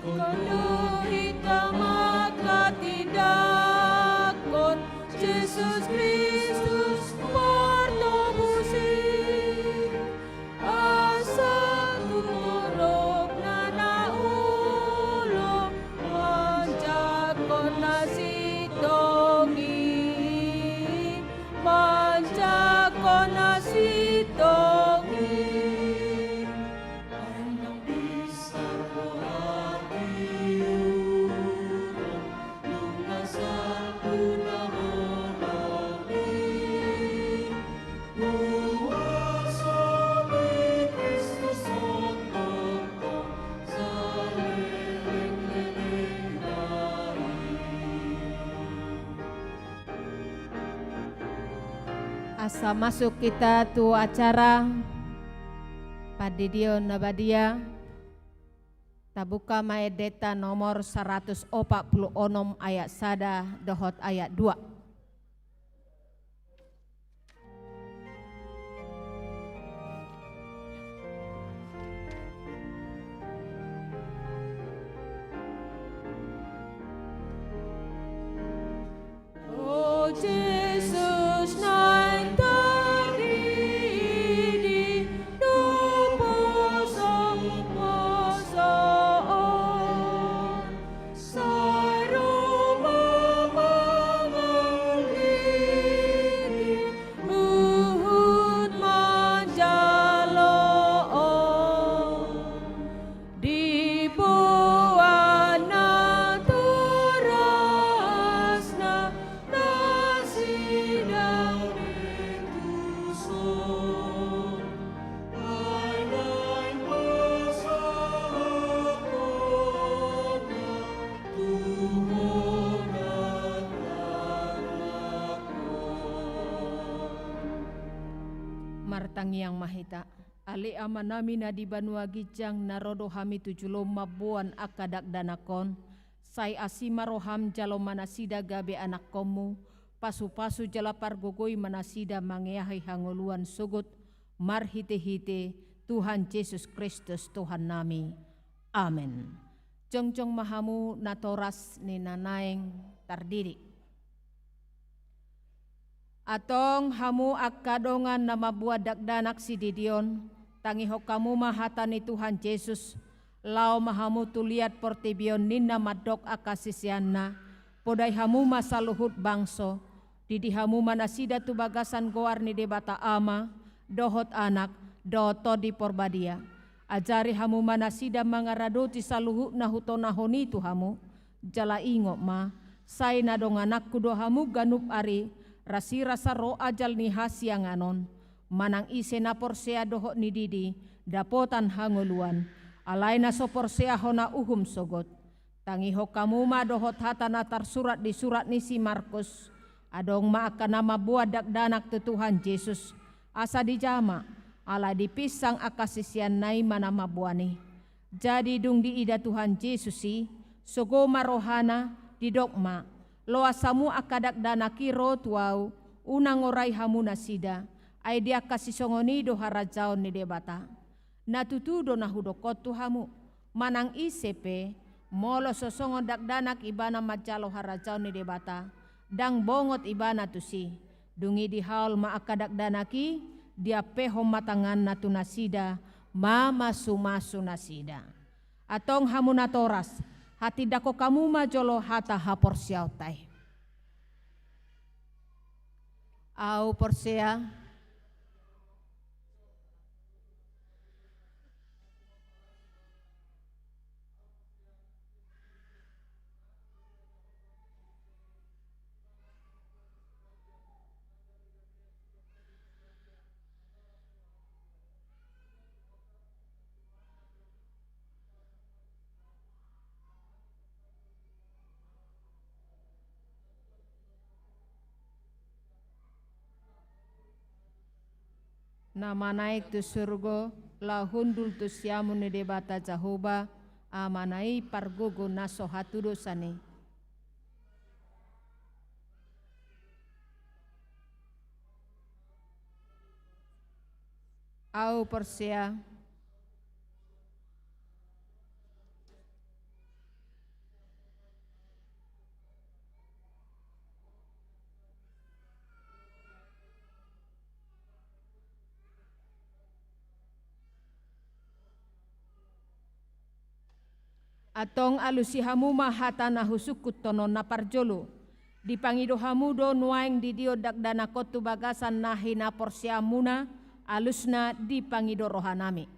Kondo hita manghatindanghon Jesus Kristus partobusi, asa tu torop na olo manjangkon na sintong i, manjangkon na sintong i. Asa masuk hita tu acara pandidion na badia, tabuka ma endenta nomor saratus opat pulu onom ayat sada dohot ayat dua. O Jesus naeng tardidi, dung poso, poso on, sai ro ma mangalgilgil, huhut manjalo on. Diboan natorasna nasida tuson, ai naeng pasahathonna tu hona tangahon. Martangiang ma hita. Ale Amanami na di banua ginjang, na ro do hami tu joloM mamboan angka dakdanak on. Sai asi ma rohaM jalo ma nasida gabe anakkonMu, pasupasu jala pargogoi ma nasida mangeahi hangoluan sogot, marhitehite Tuhan Jesus Kristus Tuhannami. Amen. Jongjong ma hamu natoras ni na naeng tardidi. Antong hamu angka dongan na mamboan dakdanak sididion, tangihon hamu ma hata ni Tuhan Jesus, laho ma hamu tu liat portibi on ninna mandok angka siseanna, podai hamu ma saluhut bangso, didi hamu ma nasida tu bagasan goar ni Debata Ama, dohot Anak, dohot Tondi Porbadia. Ajari hamu ma nasida mangaradoti saluhutna hutonahon i tu hamu, jala ingot ma, sai na dongananku do hamu ganup ari, rasirasa ro ajal ni hasiangan on. Manang ise na porsea dohot nididi, dapotan hangoluan, alai na so porsea hona uhum sogot. Tangihon hamu ma dohot hata na tarsurat di surat ni si Markus, adong ma angka na mamboan dakdanak tu Tuhan Jesus, asa dijama, ala dipinsang angka siseanna i ma na mamboan i. Jadi dung diida Tuhan Jesus i, sogo ma rohana, didok ma, loas hamu angka dakdanak i ro tu ahu, unang orai hamu nasida, ai di angka sisongon i do harajaon ni Debata. Na tutu do na hudokkon tu hamu, manang ise pe, molo so songon dakdanak ibana manjalo harajaon ni Debata, ndang bongot ibana tusi. Dung i dihaol ma angka dakdanak i, diampehon ma tanganna tu nasida, mamasumasu nasida. Antong hamu natoras, hatindangkon hamu ma jolo hata haporseaonta i. Ahu porsea. Na manaek tu surgo, laho hundul tu siamun ni Debata Jahowa, Amana i pargogo na so hatudosan i. Ahu porsea. Antong alusi hamu ma hata na husungkunhon on. Na parjolo, dipangido hamu do nuaeng didion dakdanakon tu bagasan na hinaporseaonmuna, alusna dipangido rohanami.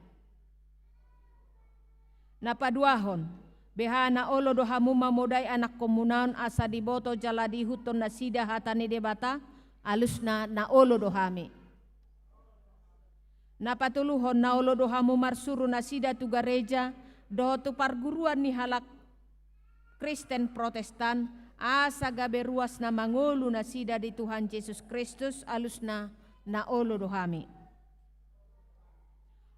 Na paduahon, beha na olo do hamu mamodai anakkonmuna on asa diboto jala diihuthon nasida hata ni Debata, alusna na olo do hami. Na patoluhon, na olo do hamu marsuru nasida tu gareja dohot tu parguruan ni halak Kristen Protestan, asa gabe ruas na mangolu nasida di Tuhan Jesus Kristus, alusna na olo do hami.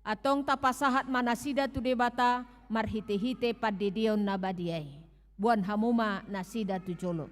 Antong tapasahat ma nasida tu Debata marhitehite pandidion na badia i. Boan hamu ma nasida tu jolo.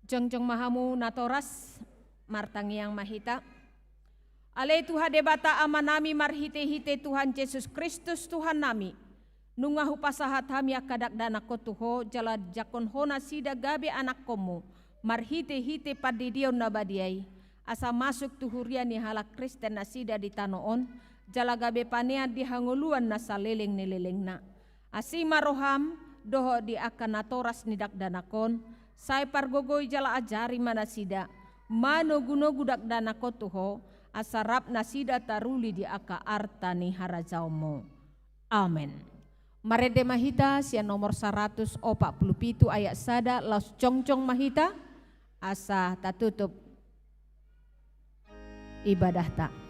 Jongjong ma hamu natoras, martangiang ma hita. Ale Tuhan Debata Amanami, marhitehite Tuhan Jesus Kristus Tuhannami, nunga hupasahat hami angka dakdanakkon tu Ho, jala dijangkon Ho nasida gabe anakkonmu, marhitehite pandidion na badia i, asa masuk tu huria ni halak Kristen nasida di tano on, jala gabe panean di hangoluan na saleleng ni lelengna. Asi ma roham dohot di angka natoras ni dakdanak on, sai pargogoi jala ajari ma nasida manogunogu dakdanak on tu Ho, asa rap nasida taruli di angka arta ni harajaonmu. Amen. Marende ma hita sian nomor saratus opat pulu pitu ayat sada, laos jongjong ma hita, asa tatutup ibadahta.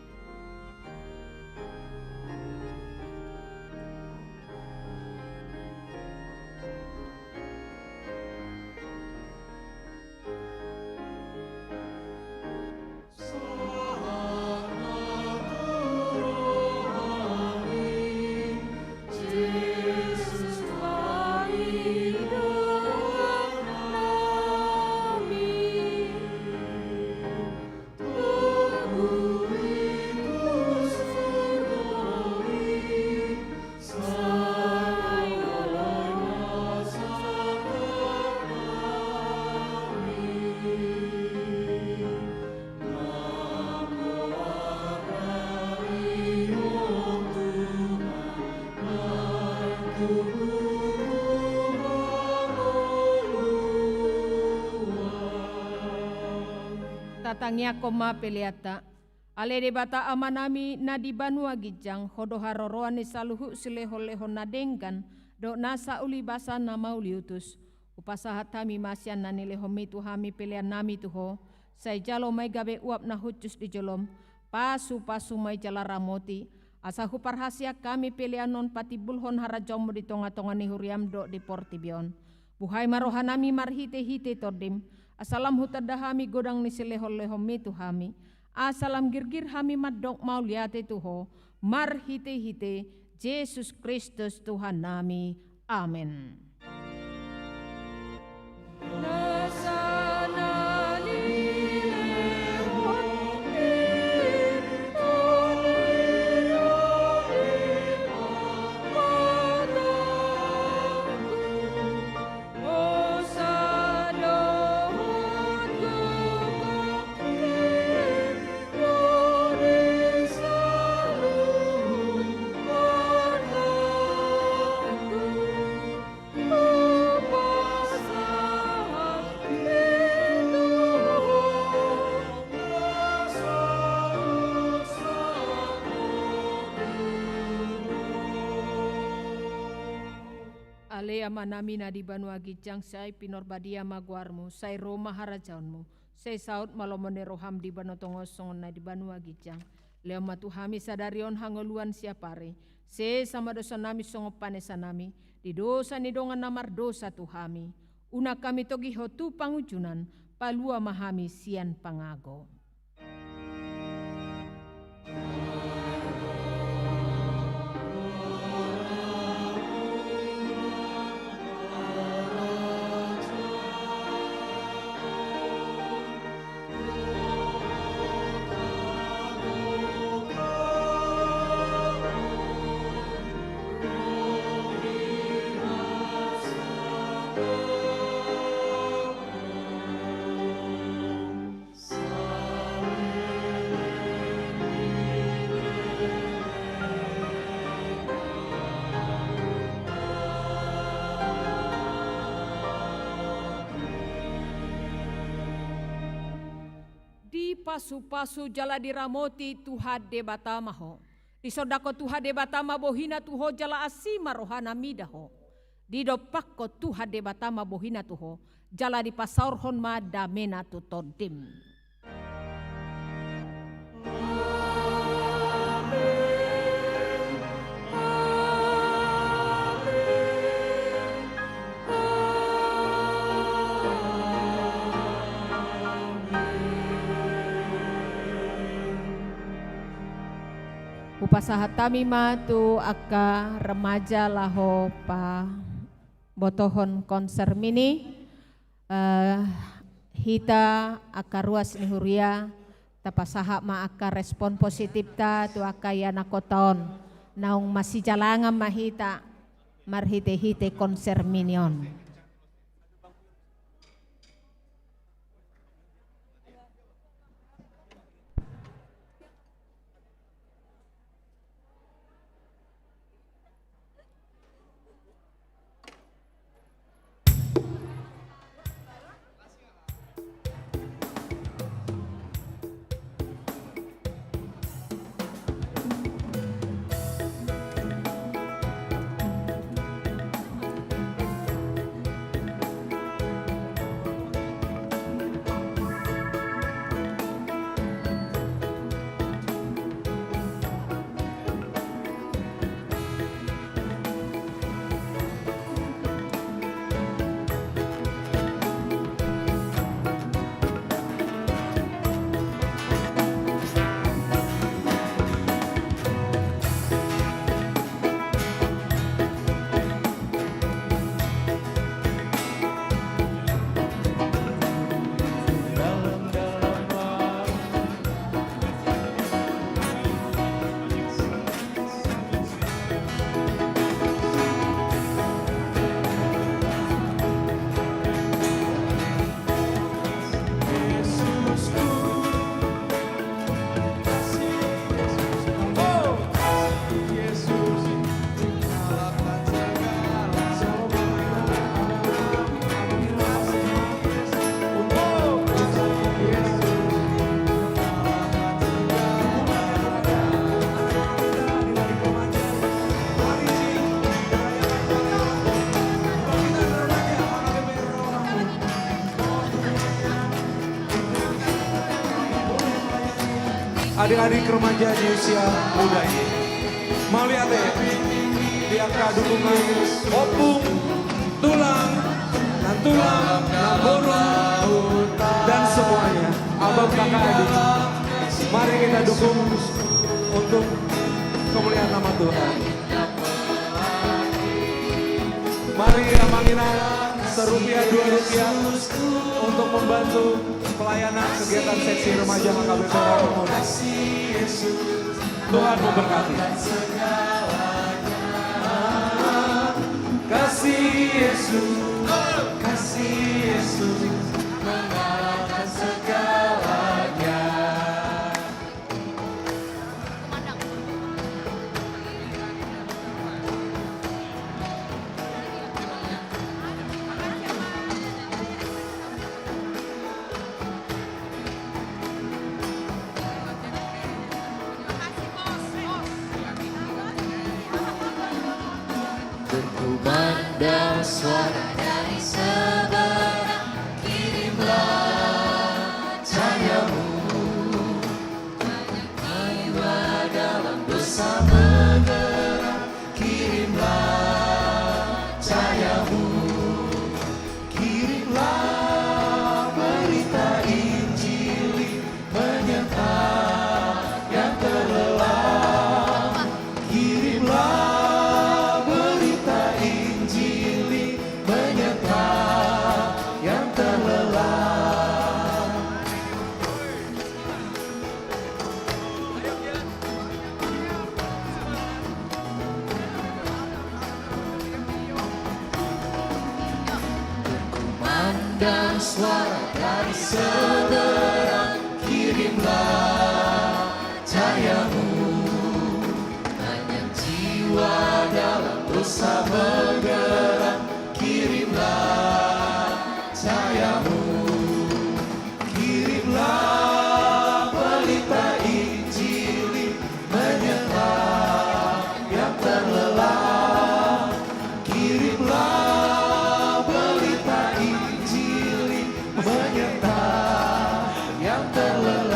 Tatangiangkon ma peleanta. Ale Debata Amanami na di banua ginjang, Ho do haroroan ni saluhut silehonlehon na denggan dohot nasa ulibasa na mauliutus. Hupasahat hami ma sian na nilehonmi tu hami peleannami tu Ho, sai jalo ma i gabe uap na hushus di jolom, pasupasu ma i jala ramoti, asa huparhaseang hami pelean on patimbulhon harajaonmu di tongatonga ni huriam dohot di portibi on. Buhai ma rohanami marhitehite Tondim, asa lam hutanda hami godang ni silehonlehonmi tu hami, asa lam girgir hami mandok mauliate tu Ho, marhitehite Jesus Kristus Tuhannami. Amen. Ale Amanami na di banua ginjang, sai pinarbadia ma goarmu, sai ro ma harajaonmu, sai saut ma lomo ni roham di banua tonga on songon na di banua ginjang. Lehon ma tu hami sadari on hangoluan siapari, sesa ma dosanami songon panesanami di dosa ni dongan na mardosa tu hami. Unang hami togihon tu pangunjunan, palua ma hami sian pangago. Dipasupasu jala diramoti Tuhan Debata ma ho. Disondangkon Tuhan Debata ma bohina tu ho jala asi ma rohana mida ho. Didompakkon Tuhan Debata ma bohina tu ho, jala dipasaorhon ma damena tu tondim. Hupasahat hami ma tu angka remaja laho pabotohon konser mini. Eh, hita angka ruas ni huria, tapasahat ma angka respon positifta tu angka ianakhonta on. Naung masijalangan ma hita marhitehite konser mini on. Adik-adik remaja di usia muda ini, mauliate di angka dukungan ompung, tulang, nantulang, namboru, dan semuanya, abang, kakak, adik. Mari kita dukung untuk kemuliaan nama Tuhan. Mari, Amang Inang, serupiah dua rupiah untuk membantu pelayanan kegiatan seksi remaja H K B P Rawamangun. Tuhan memberkati. Kasih Yesus, kasih Yesus mengalahkan segalanya. Kumandang suara dari seberang, kirimlah cahayamu. Banyak jiwa dalam dosa menggerak, kirimlah cahayamu. Kirimlah berita Injil menyertai yang terlelap. Kirimlah berita Injil menyertai yang terlelap. Berkumandang suara dari seberang, kirimlah cahayamu. Banyak jiwa dalam dosa menggerak, kirimlah cahayamu. Kirimlah pelita Injil menyertai yang terlelap. Kirimlah pelita Injil menyertai yang terlelap.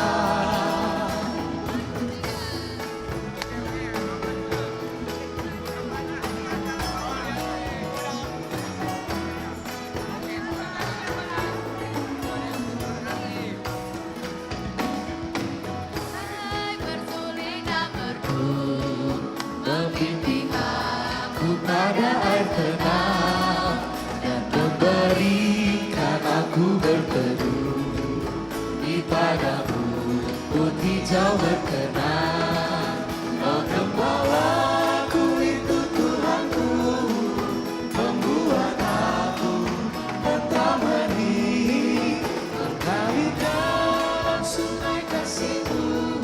Hai persuling dan merdu, membimbing aku pada air tenang, dan memberikan aku berteduh di padang rumput hijau berkenan. Oh, gembalaku itu Tuhanku, membuat aku tentram hening, mengalir dalam sungai kasih-Mu,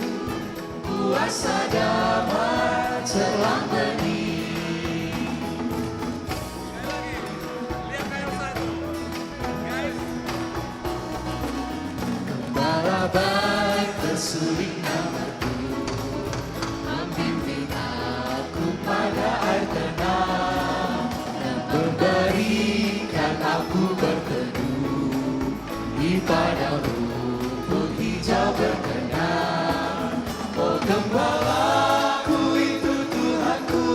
kuasa damai jelang bening. Gembala baik, persuling dan merdu, membimbing aku pada air tenang, dan memberikan aku berteduh di padang rumput hijau berkenan. Oh, gembalaku itu Tuhanku,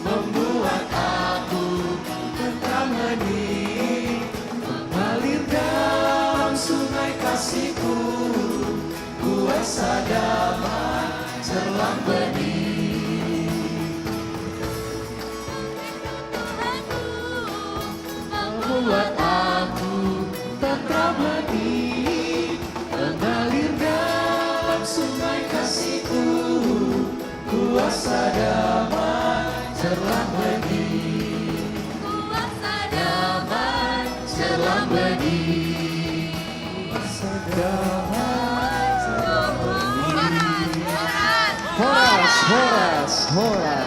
membuat aku tentram hening, mengalir dalam sungai kasih-Mu, kuasa damai jelang bening. Membuat aku tentram hening, mengalir dalam sungai kasih-Mu, kuasa damai jelang bening. Kuasa damai jelang bening. Kuasa damai jelang bening. Horas, horas, horas.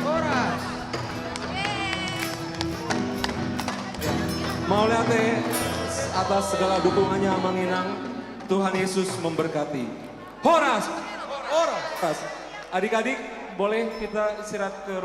Horas. Mauliate atas segala dukungannya Amang Inang. Tuhan Yesus memberkati. Horas. Horas. Adik-adik, boleh kita istirahat ke ruang